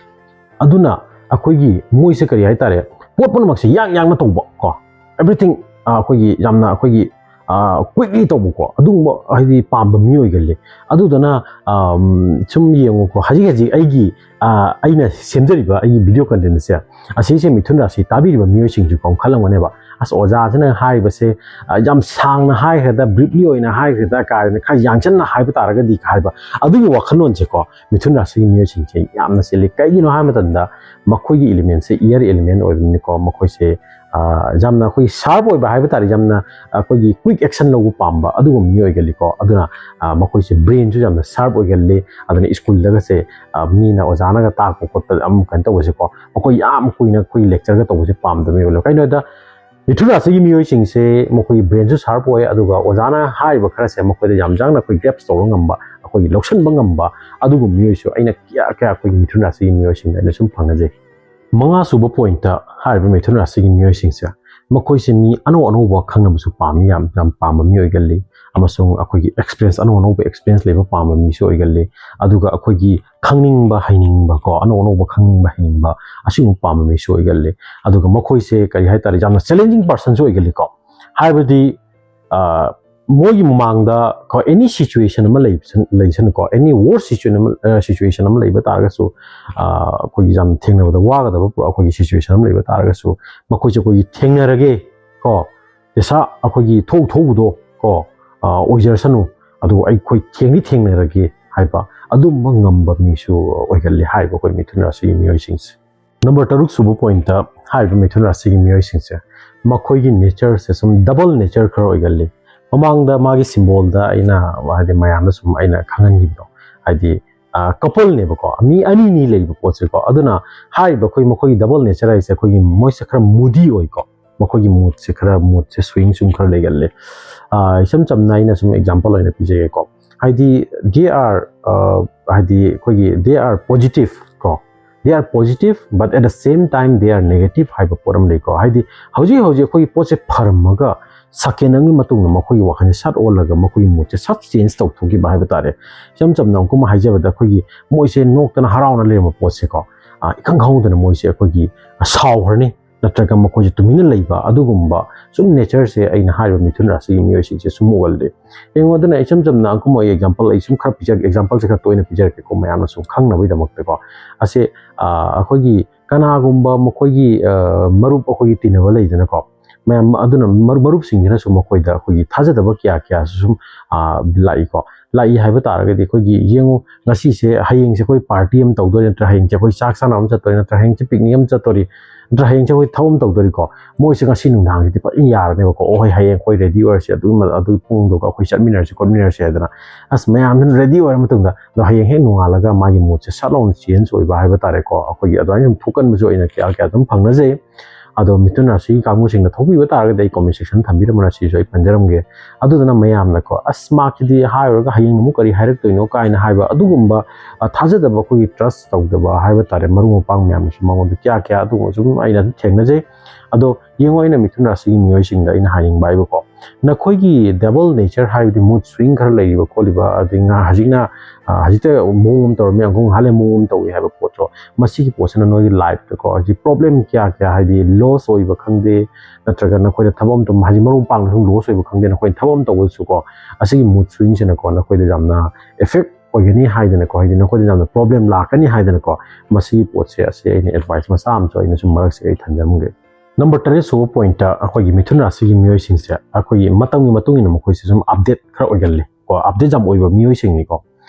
ꯑꯗꯨꯅ ꯑꯩꯈꯣꯏꯒꯤ ꯃꯣꯏꯁꯦ ꯀꯔꯤ ꯍꯥꯏꯇꯥꯔꯦ, ꯄꯣꯠ ꯄꯨꯝꯅꯃꯛꯁꯦ ꯌꯥꯡ ꯌꯥꯡꯅ ꯇꯧꯕ ꯀꯣ, everything, ꯑ, ꯑꯩꯈꯣꯏꯒꯤ ꯌꯥꯝꯅ ꯑꯩꯈꯣꯏꯒꯤ, ꯑ, quickly ꯇꯧꯕꯀꯣ, ꯑꯗꯨꯒꯨꯝꯕ ꯍꯥꯏꯗꯤ ꯄꯥꯝꯕ ꯃꯤꯑꯣꯏꯒꯜꯂꯤ꯫ ꯑꯗꯨꯗꯨꯅ, ꯑꯝ, ꯁꯨꯝ ꯌꯦꯡꯉꯨꯀꯣ, ꯍꯧꯖꯤꯛ ꯍꯧꯖꯤꯛ ꯑꯩꯒꯤ, ꯑ, ꯑꯩꯅ ꯁꯦꯝꯖꯔꯤꯕ ꯑꯩꯒꯤ video content ꯁꯦ, ꯑꯁꯤꯁꯦ ꯃꯤꯊꯨꯟ ꯔꯥꯁꯤ ꯇꯥꯕꯤꯔꯤꯕ ꯃꯤꯑꯣꯏꯁꯤꯡꯁꯨ ꯀꯣ ꯈꯜꯂꯝꯒꯅꯦꯕ, ꯑꯁ, ꯑꯣꯖꯥꯁꯤꯅ ꯍꯥꯏꯕꯁꯦ, ꯑ, ꯌꯥꯝ ꯁꯥꯡꯅ ꯍꯥꯏꯈ꯭ꯔꯦꯗ, ꯕ꯭ꯔꯤꯞꯂꯤ ꯑꯣꯏꯅ ꯍꯥꯏꯈ꯭ꯔꯦꯗ ꯀꯥꯏꯅ ꯈꯔ ꯌꯥꯡꯁꯟꯅ ꯍꯥꯏꯕ ꯇꯥꯔꯒꯗꯤ ꯍꯥꯏꯕ, ꯑꯗꯨꯒꯤ ꯋꯥꯈꯜꯂꯣꯟꯁꯦꯀꯣ ꯃꯤꯊꯨꯟ ꯔꯥꯁꯤꯒꯤ ꯃꯤꯑꯣꯏꯁꯤꯡꯁꯦ ꯌꯥꯝꯅ ꯆꯦꯜꯂꯤ꯫ ꯀꯩꯒꯤꯅꯣ ꯍꯥꯏꯕ ꯃꯇꯝꯗ ꯃꯈꯣꯏꯒꯤ ꯏꯂꯤꯃꯦꯟꯁꯦ ꯏꯌꯔ ꯏꯂꯤꯃꯦꯟ ꯑꯣꯏꯕꯅꯤꯅꯀꯣ, ꯃꯈꯣꯏꯁꯦ, ꯑ, ꯌꯥꯝꯅ ꯑꯩꯈꯣꯏꯒꯤ ꯁꯥꯔꯞ ꯑꯣꯏꯕ ꯍꯥꯏꯕ ꯇꯥꯔꯦ, ꯌꯥꯝꯅ ꯑꯩꯈꯣꯏꯒꯤ ꯀ꯭ꯋꯤꯛ ꯑꯦꯛꯁꯟ ꯂꯧꯕ ꯄꯥꯝꯕ ꯑꯗꯨꯒꯨꯝꯕ ꯃꯤ ꯑꯣꯏꯒꯜꯂꯤꯀꯣ꯫ ꯑꯗꯨꯅ, ꯑ, ꯃꯈꯣꯏꯁꯦ ꯕ꯭ꯔꯦꯟꯁꯨ ꯌꯥꯝꯅ ꯁꯥꯔꯞ ꯑꯣꯏꯒꯜꯂꯤ꯫ ꯑꯗꯨꯅ ꯁ꯭ꯀꯨꯜꯗꯒꯁꯦ, ꯑ, ꯃꯤꯅ ꯑꯣꯖꯥꯅꯒ ꯇꯥꯛꯄ ꯈꯣꯠꯄ ꯑꯃ ꯀꯩꯅꯣ ꯇꯧꯕꯁꯦꯀꯣ, ꯃꯈꯣꯏ ꯌꯥꯝ ꯀꯨꯏꯅ ꯑꯩꯈꯣꯏ ꯂꯦꯛꯆꯔꯒ ꯇꯧꯕꯁꯦ ꯄꯥꯝꯗꯕ ꯃꯤ ꯑꯣꯏꯒꯜꯂꯤ꯫ ꯀꯩꯅꯣꯗ ꯃꯤꯊꯨꯟ ꯔꯥꯁꯤꯒꯤ ꯃꯤꯑꯣꯏꯁꯤꯡꯁꯦ ꯃꯈꯣꯏꯒꯤ ꯕ꯭ꯔꯦꯟꯁꯨ ꯁꯥꯔꯞ ꯑꯣꯏ, ꯑꯗꯨꯒ ꯑꯣꯖꯥꯅ ꯍꯥꯏꯔꯤꯕ ꯈꯔꯁꯦ ꯃꯈꯣꯏꯗ ꯌꯥꯝ ꯆꯪꯅ ꯑꯩꯈꯣꯏ ꯒ꯭ꯔꯦꯞꯁ ꯇꯧꯕ ꯉꯝꯕ, ꯑꯩꯈꯣꯏꯒꯤ ꯂꯧꯁꯤꯟꯕ ꯉꯝꯕ ꯑꯗꯨꯒꯨꯝꯕ ꯃꯤꯑꯣꯏꯁꯨ ꯑꯩꯅ ꯀꯌꯥ ꯀꯌꯥ ꯑꯩꯈꯣꯏꯒꯤ ꯃꯤꯊꯨꯟ ꯔꯥꯁꯤꯒꯤ ꯃꯤꯑꯣꯏꯁꯤꯡꯗ ꯑꯩꯅ ꯁꯨꯝ ꯐꯪꯅꯖꯩ꯫ ꯃꯉꯥ ꯁꯨꯕ ꯄꯣꯏꯟꯠꯇ ꯍꯥꯏꯔꯤꯕ ꯃꯤꯊꯨꯟ ꯔꯥꯁꯤꯒꯤ ꯃꯤꯑꯣꯏꯁꯤꯡꯁꯦ, ꯃꯈꯣꯏꯁꯦ ꯃꯤ ꯑꯅꯧ ꯑꯅꯧꯕ ꯈꯪꯅꯕꯁꯨ ꯄꯥꯝꯃꯤ, ꯌꯥꯝ ꯌꯥꯝ ꯄꯥꯝꯕ ꯃꯤ ꯑꯣꯏꯒꯜꯂꯤ, ꯑꯃꯁꯨꯡ ꯑꯩꯈꯣꯏꯒꯤ ꯑꯦꯛꯁꯄꯤꯔꯤꯌꯦꯟꯁ, ꯑꯅꯧ ꯑꯅꯧꯕ ꯑꯦꯛꯁꯄꯤꯔꯤꯌꯦꯟꯁ ꯂꯩꯕ ꯄꯥꯝꯕ ꯃꯤꯁꯨ ꯑꯣꯏꯒꯜꯂꯤ꯫ ꯑꯗꯨꯒ ꯑꯩꯈꯣꯏꯒꯤ ꯈꯪꯅꯤꯡꯕ ꯍꯩꯅꯤꯡꯕ ꯀꯣ, ꯑꯅꯧ ꯑꯅꯧꯕ ꯈꯪꯅꯤꯡꯕ ꯍꯩꯅꯤꯡꯕ ꯑꯁꯤꯒꯨꯝꯕ ꯄꯥꯝꯕ ꯃꯤꯁꯨ ꯑꯣꯏꯒꯜꯂꯤ꯫ ꯑꯗꯨꯒ ꯃꯈꯣꯏꯁꯦ ꯀꯔꯤ ꯍꯥꯏꯇꯥꯔꯦ, ꯌꯥꯝꯅ ꯆꯦꯂꯦꯟꯖꯤꯡ ꯄꯥꯔꯁꯟꯁꯨ ꯑꯣꯏꯒꯜꯂꯤꯀꯣ꯫ ꯍꯥꯏꯕꯗꯤ, ꯑ, ꯃꯣꯏꯒꯤ ꯃꯃꯥꯡꯗ ꯀꯣ, ꯑꯦꯅꯤ ꯁꯤꯆꯨꯋꯦꯁꯟ ꯑꯃ ꯂꯩꯕꯁꯟ-, ꯂꯩꯁꯅꯨꯀꯣ, ꯑꯦꯅꯤ ꯋꯣꯔꯁ ꯁꯤꯆꯨꯋꯦꯁꯟ ꯑꯃ, ꯑ, ꯁꯤꯆꯨꯋꯦꯁꯟ ꯑꯃ ꯂꯩꯕ ꯇꯥꯔꯒꯁꯨ, ꯑ, ꯑꯩꯈꯣꯏꯒꯤ ꯌꯥꯝ ꯊꯦꯡꯅꯕꯗ ꯋꯥꯒꯗꯕ ꯄꯨꯔꯥ ꯑꯩꯈꯣꯏꯒꯤ ꯁꯤꯆꯨꯋꯦꯁꯟ ꯑꯃ ꯂꯩꯕ ꯇꯥꯔꯒꯁꯨ, ꯃꯈꯣꯏꯁꯦ ꯑꯩꯈꯣꯏꯒꯤ ꯊꯦꯡꯅꯔꯒꯦ ꯀꯣ, ꯄꯩꯁꯥ ꯑꯩꯈꯣꯏꯒꯤ ꯊꯣꯛ ꯊꯣꯛꯎꯗꯣ ꯀꯣ, ꯑ, ꯑꯣꯏꯖꯔꯁꯅꯨ, ꯑꯗꯨ ꯑꯩꯈꯣꯏ ꯊꯦꯡꯗꯤ ꯊꯦꯡꯅꯔꯒꯦ ꯍꯥꯏꯕ ꯑꯗꯨꯝꯕ ꯉꯝꯕ ꯃꯤꯁꯨ ꯑꯣꯏꯒꯜꯂꯤ ꯍꯥꯏꯔꯤꯕ ꯑꯩꯈꯣꯏ ꯃꯤꯊꯨꯟ ꯔꯥꯁꯤꯒꯤ ꯃꯤꯑꯣꯏꯁꯤꯡꯁꯦ꯫ ꯅꯝꯕꯔ ꯇꯔꯨꯛ ꯁꯨꯕ ꯄꯣꯏꯟꯠꯇ ꯍꯥꯏꯔꯤꯕ ꯃꯤꯊꯨꯟ ꯔꯥꯁꯤꯒꯤ ꯃꯤꯑꯣꯏꯁꯤꯡꯁꯦ, ꯃꯈꯣꯏꯒꯤ ꯅꯦꯆꯔꯁꯦ ꯁꯨꯝ ꯗꯕꯜ ꯅꯦꯆꯔ ꯈꯔ ꯑꯣꯏꯒꯜꯂꯤ꯫ ꯃꯃꯥꯡꯗ ꯃꯥꯒꯤ ꯁꯤꯝꯕꯣꯜꯗ ꯑꯩꯅ, ꯍꯥꯏꯗꯤ, ꯃꯌꯥꯝꯗ ꯁꯨꯝ ꯑꯩꯅ ꯈꯪꯍꯟꯈꯤꯕꯗꯣ, ꯍꯥꯏꯗꯤ, ꯑ, ꯀꯄꯜꯅꯦꯕꯀꯣ, ꯃꯤ ꯑꯅꯤꯅꯤ ꯂꯩꯕ ꯄꯣꯠꯁꯦꯀꯣ꯫ ꯑꯗꯨꯅ ꯍꯥꯏꯔꯤꯕ ꯑꯩꯈꯣꯏ ꯃꯈꯣꯏꯒꯤ ꯗꯕꯜ ꯅꯦꯆꯔ ꯍꯥꯏꯁꯦ ꯑꯩꯈꯣꯏꯒꯤ ꯃꯣꯏꯁꯦ ꯈꯔ ꯃꯨꯗꯤ ꯑꯣꯏꯀꯣ, ꯃꯈꯣꯏꯒꯤ ꯃꯨꯠꯁꯦ ꯈꯔ, ꯃꯨꯠꯁꯦ ꯁ꯭ꯋꯤꯡ ꯁꯨꯝ ꯈꯔ ꯂꯩꯒꯜꯂꯦ꯫ ꯑ, ꯏꯁꯝ ꯆꯝꯅ ꯑꯩꯅ ꯁꯨꯝ ꯑꯦꯛꯖꯥꯝꯄꯜ ꯑꯣꯏꯅ ꯄꯤꯖꯒꯦꯀꯣ꯫ ꯍꯥꯏꯗꯤ, they are, ꯑ, ꯍꯥꯏꯗꯤ ꯑꯩꯈꯣꯏꯒꯤ they are positive ꯀꯣ, they are positive but at the same time they are negative ꯍꯥꯏꯕ ꯄꯣꯠ ꯑꯃ ꯂꯩꯀꯣ꯫ ꯍꯥꯏꯗꯤ ꯍꯧꯖꯤꯛ ꯍꯧꯖꯤꯛ ꯑꯩꯈꯣꯏꯒꯤ ꯄꯣꯠꯁꯦ ꯐꯔꯝꯃꯒ ꯁꯦꯀꯦꯟ ꯑꯃꯒꯤ ꯃꯇꯨꯡꯗ ꯃꯈꯣꯏꯒꯤ ꯋꯥꯈꯜꯁꯦ ꯁꯠ ꯑꯣꯜꯂꯒ ꯃꯈꯣꯏꯒꯤ ꯃꯨꯠꯁꯦ ꯁꯠ ꯆꯦꯟꯖ ꯇꯧꯊꯣꯛꯈꯤꯕ ꯍꯥꯏꯕ ꯇꯥꯔꯦ꯫ ꯏꯁꯝ ꯆꯝꯅ ꯑꯃꯨꯛꯀ ꯍꯥꯏꯖꯕꯗ, ꯑꯩꯈꯣꯏꯒꯤ ꯃꯣꯏꯁꯦ ꯅꯣꯛꯇꯅ ꯍꯔꯥꯎꯅ ꯂꯩꯔꯝꯕ ꯄꯣꯠꯁꯦꯀꯣ, ꯑ, ꯏꯈꯪ ꯈꯪꯍꯧꯗꯅ ꯃꯣꯏꯁꯦ ꯑꯩꯈꯣꯏꯒꯤ ꯁꯥꯎꯈ꯭ꯔꯅꯤ, ꯅꯠꯇ꯭ꯔꯒ ꯃꯈꯣꯏꯁꯦ ꯇꯨꯃꯤꯟꯅ ꯂꯩꯕ, ꯑꯗꯨꯒꯨꯝꯕ ꯁꯨꯝ ꯅꯦꯆꯔꯁꯦ ꯑꯩꯅ ꯍꯥꯏꯔꯤꯕ ꯃꯤꯊꯨꯟ ꯔꯥꯁꯤꯒꯤ ꯃꯤꯑꯣꯏꯁꯤꯡꯁꯦ ꯁꯨꯝ ꯎꯒꯜꯂꯤ꯫ ꯌꯦꯡꯉꯣꯗꯅ, ꯏꯆꯝ ꯆꯝꯅ ꯑꯃꯨꯛꯀꯨꯝꯕ ꯑꯩ ꯑꯦꯛꯖꯥꯝꯄꯜ, ꯑꯩ ꯁꯨꯝ ꯈꯔ ꯄꯤꯖꯔꯛꯀꯦ, ꯑꯦꯛꯖꯥꯝꯄꯜꯁꯦ ꯈꯔ ꯇꯣꯏꯅ ꯄꯤꯖꯔꯛꯀꯦꯀꯣ, ꯃꯌꯥꯝꯅ ꯁꯨꯝ ꯈꯪꯅꯕꯒꯤꯗꯃꯛꯇꯀꯣ꯫ ꯑꯁꯦ, ꯑ, ꯑꯩꯈꯣꯏꯒꯤ ꯀꯅꯥꯒꯨꯝꯕ ꯃꯈꯣꯏꯒꯤ, ꯑ, ꯃꯔꯨꯞ ꯑꯩꯈꯣꯏꯒꯤ ꯇꯤꯟꯅꯕ ꯂꯩꯗꯅꯀꯣ, ꯃꯌꯥꯝ ꯑꯗꯨꯅ ꯃꯔꯨꯞꯁꯤꯡꯁꯤꯅꯁꯨ ꯃꯈꯣꯏꯗ ꯑꯩꯈꯣꯏꯒꯤ ꯊꯥꯖꯗꯕ ꯀꯌꯥ ꯀꯌꯥꯁꯨ ꯁꯨꯝ ꯂꯥꯛꯏꯀꯣ꯫ ꯂꯥꯛꯏ ꯍꯥꯏꯕ ꯇꯥꯔꯒꯗꯤ ꯑꯩꯈꯣꯏꯒꯤ ꯌꯦꯡꯉꯨ, ꯉꯁꯤꯁꯦ, ꯍꯌꯦꯡꯁꯦ ꯑꯩꯈꯣꯏ ꯄꯥꯔꯇꯤ ꯑꯃ ꯇꯧꯗꯣꯔꯤ, ꯅꯠꯇ꯭ꯔ ꯍꯌꯦꯡꯁꯦ ꯑꯩꯈꯣꯏ ꯆꯥꯛ ꯆꯥꯅꯕ ꯑꯃ ꯆꯠꯇꯣꯔꯤ, ꯅꯠꯇ꯭ꯔ ꯍꯌꯦꯡꯁꯦ ꯄꯤꯛꯅꯤꯛ ꯑꯃ ꯆꯠꯇꯣꯔꯤ, ꯅꯠꯇ꯭ꯔ ꯍꯌꯦꯡꯁꯦ ꯑꯩꯈꯣꯏ ꯊꯕꯛ ꯑꯃ ꯇꯧꯗꯣꯔꯤꯀꯣ꯫ ꯃꯣꯏꯁꯦ ꯉꯁꯤ ꯅꯨꯡꯗꯥꯡꯁꯤꯗꯤ ꯐꯖꯅ ꯌꯥꯔꯅꯦꯕꯀꯣ꯫ "ꯑꯣ ꯍꯣꯏ, ꯍꯌꯦꯡ ꯑꯩꯈꯣꯏ ꯔꯦꯗꯤ ꯑꯣꯏꯔꯁꯦ, ꯑꯗꯨꯒꯤ ꯑꯗꯨ ꯄꯨꯡꯗꯨꯒ ꯑꯩꯈꯣꯏ ꯆꯠꯃꯤꯟꯅꯔꯁꯦ ꯈꯣꯠꯃꯤꯟꯅꯔꯁꯦ" ꯍꯥꯏꯗꯅ꯫ ꯑꯁ, ꯃꯌꯥꯝꯗꯨꯅ ꯔꯦꯗꯤ ꯑꯣꯏꯔ ꯃꯇꯨꯡꯗ, ꯑꯗꯣ ꯍꯌꯦꯡ ꯍꯦꯛ ꯅꯣꯡꯉꯥꯜꯂꯒ ꯃꯥꯒꯤ ꯃꯨꯠꯁꯦ ꯁꯠ ꯂꯥꯎꯅ ꯆꯦꯟꯖ ꯑꯣꯏꯕ ꯍꯥꯏꯕ ꯇꯥꯔꯦꯀꯣ꯫ ꯑꯩꯈꯣꯏꯒꯤ ꯑꯗꯨꯃꯥꯏꯅ ꯁꯨꯝ ꯊꯣꯛꯀꯟꯕꯁꯨ ꯑꯩꯅ ꯀꯌꯥ ꯀꯌꯥ ꯑꯗꯨꯝ ꯐꯪꯅꯖꯩ꯫ ꯑꯗꯣ ꯃꯤꯊꯨꯟ ꯔꯥꯁꯤꯒꯤ ꯀꯥꯡꯕꯨꯁꯤꯡꯅ ꯊꯣꯛꯄꯤꯕ ꯇꯥꯔꯒꯗꯤ ꯑꯩ ꯀꯣꯃꯦꯟ ꯁꯦꯛꯁꯟ ꯊꯝꯕꯤꯔꯝꯃꯣ, ꯁꯤꯁꯨ ꯑꯩ ꯄꯟꯖꯔꯝꯒꯦ꯫ ꯑꯗꯨꯗꯨꯅ ꯃꯌꯥꯝꯅꯀꯣ, "ꯑꯁ, ꯃꯥꯒꯤꯗꯤ ꯍꯥꯏꯔꯨꯔꯒ ꯍꯌꯦꯡ ꯑꯃꯨꯛ ꯀꯔꯤ ꯍꯥꯏꯔꯛꯇꯣꯏꯅꯣ?" ꯀꯥꯏꯅ ꯍꯥꯏꯕ ꯑꯗꯨꯒꯨꯝꯕ, ꯑ, ꯊꯥꯖꯗꯕ, ꯑꯩꯈꯣꯏꯒꯤ ꯇ꯭ꯔꯁ ꯇꯧꯗꯕ ꯍꯥꯏꯕ ꯇꯥꯔꯦ, ꯃꯔꯨꯞ ꯃꯄꯥꯡ ꯃꯌꯥꯝꯅꯁꯨ ꯃꯉꯣꯟꯗ ꯀꯌꯥ ꯀꯌꯥ ꯑꯗꯨꯒꯨꯝꯕꯁꯨ ꯑꯗꯨꯝ ꯑꯩꯅ ꯑꯗꯨꯝ ꯊꯦꯡꯅꯖꯩ꯫ ꯑꯗꯣ ꯌꯦꯡꯉꯣ, ꯑꯩꯅ ꯃꯤꯊꯨꯟ ꯔꯥꯁꯤꯒꯤ ꯃꯤꯑꯣꯏꯁꯤꯡꯗ ꯑꯩꯅ ꯍꯥꯏꯅꯤꯡꯕ ꯍꯥꯏꯕꯀꯣ, ꯅꯈꯣꯏꯒꯤ ꯗꯕꯜ ꯅꯦꯆꯔ ꯍꯥꯏꯕꯗꯤ ꯃꯨꯠ ꯁ꯭ꯋꯤꯡ ꯈꯔ ꯂꯩꯔꯤꯕ ꯈꯣꯠꯂꯤꯕ, ꯑꯗꯩ ꯉꯥ-, ꯍꯧꯖꯤꯛꯅ, ꯑ, ꯍꯧꯖꯤꯛꯇ ꯃꯑꯣꯡ ꯑꯃ ꯇꯧꯔꯝꯃꯤ, ꯑꯃꯨꯛ ꯉꯥꯏꯍꯥꯛ ꯂꯩ ꯃꯑꯣꯡ ꯑꯃ ꯇꯧꯏ ꯍꯥꯏꯕ ꯄꯣꯠꯇꯣ, ꯃꯁꯤꯒꯤ ꯄꯣꯠꯁꯤꯅ ꯅꯣꯏꯒꯤ ꯂꯥꯏꯐꯇꯀꯣ, ꯍꯧꯖꯤꯛ ꯄ꯭ꯔꯣꯕ꯭ꯂꯦꯝ ꯀꯌꯥ ꯀꯌꯥ, ꯍꯥꯏꯗꯤ ꯂꯣꯁ ꯑꯣꯏꯕ ꯈꯪꯗꯦ, ꯅꯠꯇ꯭ꯔꯒ ꯅꯈꯣꯏꯅ ꯊꯕꯛ ꯑꯃ ꯇꯧ-, ꯍꯥꯏꯗꯤ ꯃꯔꯨꯞ ꯃꯄꯥꯡꯗ ꯁꯨꯝ ꯂꯣꯁ ꯑꯣꯏꯕ ꯈꯪꯗꯦ, ꯅꯈꯣꯏꯅ ꯊꯕꯛ ꯑꯃ ꯇꯧꯕꯗꯁꯨꯀꯣ, ꯑꯁꯤꯒꯤ ꯃꯨꯠ ꯁ꯭ꯋꯤꯡꯁꯤꯅꯀꯣ ꯅꯈꯣꯏꯗ ꯌꯥꯝꯅ ꯏꯐꯦꯛ ꯑꯣꯏꯒꯅꯤ ꯍꯥꯏꯗꯅꯀꯣ, ꯍꯥꯏꯗꯤ ꯅꯈꯣꯏꯗ ꯌꯥꯝꯅ ꯄ꯭ꯔꯣꯕ꯭ꯂꯦꯝ ꯂꯥꯛꯀꯅꯤ ꯍꯥꯏꯗꯅꯀꯣ, ꯃꯁꯤꯒꯤ ꯄꯣꯠꯁꯦ, ꯑꯁꯤ ꯑꯩꯅ ꯑꯦꯗꯚꯥꯏꯁ ꯃꯆꯥ ꯑꯃꯁꯨ ꯑꯩꯅ ꯁꯨꯝ ꯃꯔꯛꯁꯤꯗ ꯑꯩ ꯊꯝꯖꯔꯝꯒꯦ꯫ ꯅꯝꯕꯔ ꯇꯔꯦꯠ ꯁꯨꯕ ꯄꯣꯏꯟꯠꯇ, ꯑꯩꯈꯣꯏꯒꯤ ꯃꯤꯊꯨꯟ ꯔꯥꯁꯤꯒꯤ ꯃꯤꯑꯣꯏꯁꯤꯡꯁꯦ ꯑꯩꯈꯣꯏꯒꯤ ꯃꯇꯝꯒꯤ ꯃꯇꯨꯡ ꯏꯟꯅ ꯃꯈꯣꯏꯁꯦ ꯁꯨꯝ ꯑꯞꯗꯦꯠ ꯈꯔ ꯑꯣꯏꯒꯜꯂꯤ ꯀꯣ, ꯑꯞꯗꯦꯠ ꯌꯥꯝ ꯑꯣꯏꯕ ꯃꯤꯑꯣꯏꯁꯤꯡꯅꯤꯀꯣ꯫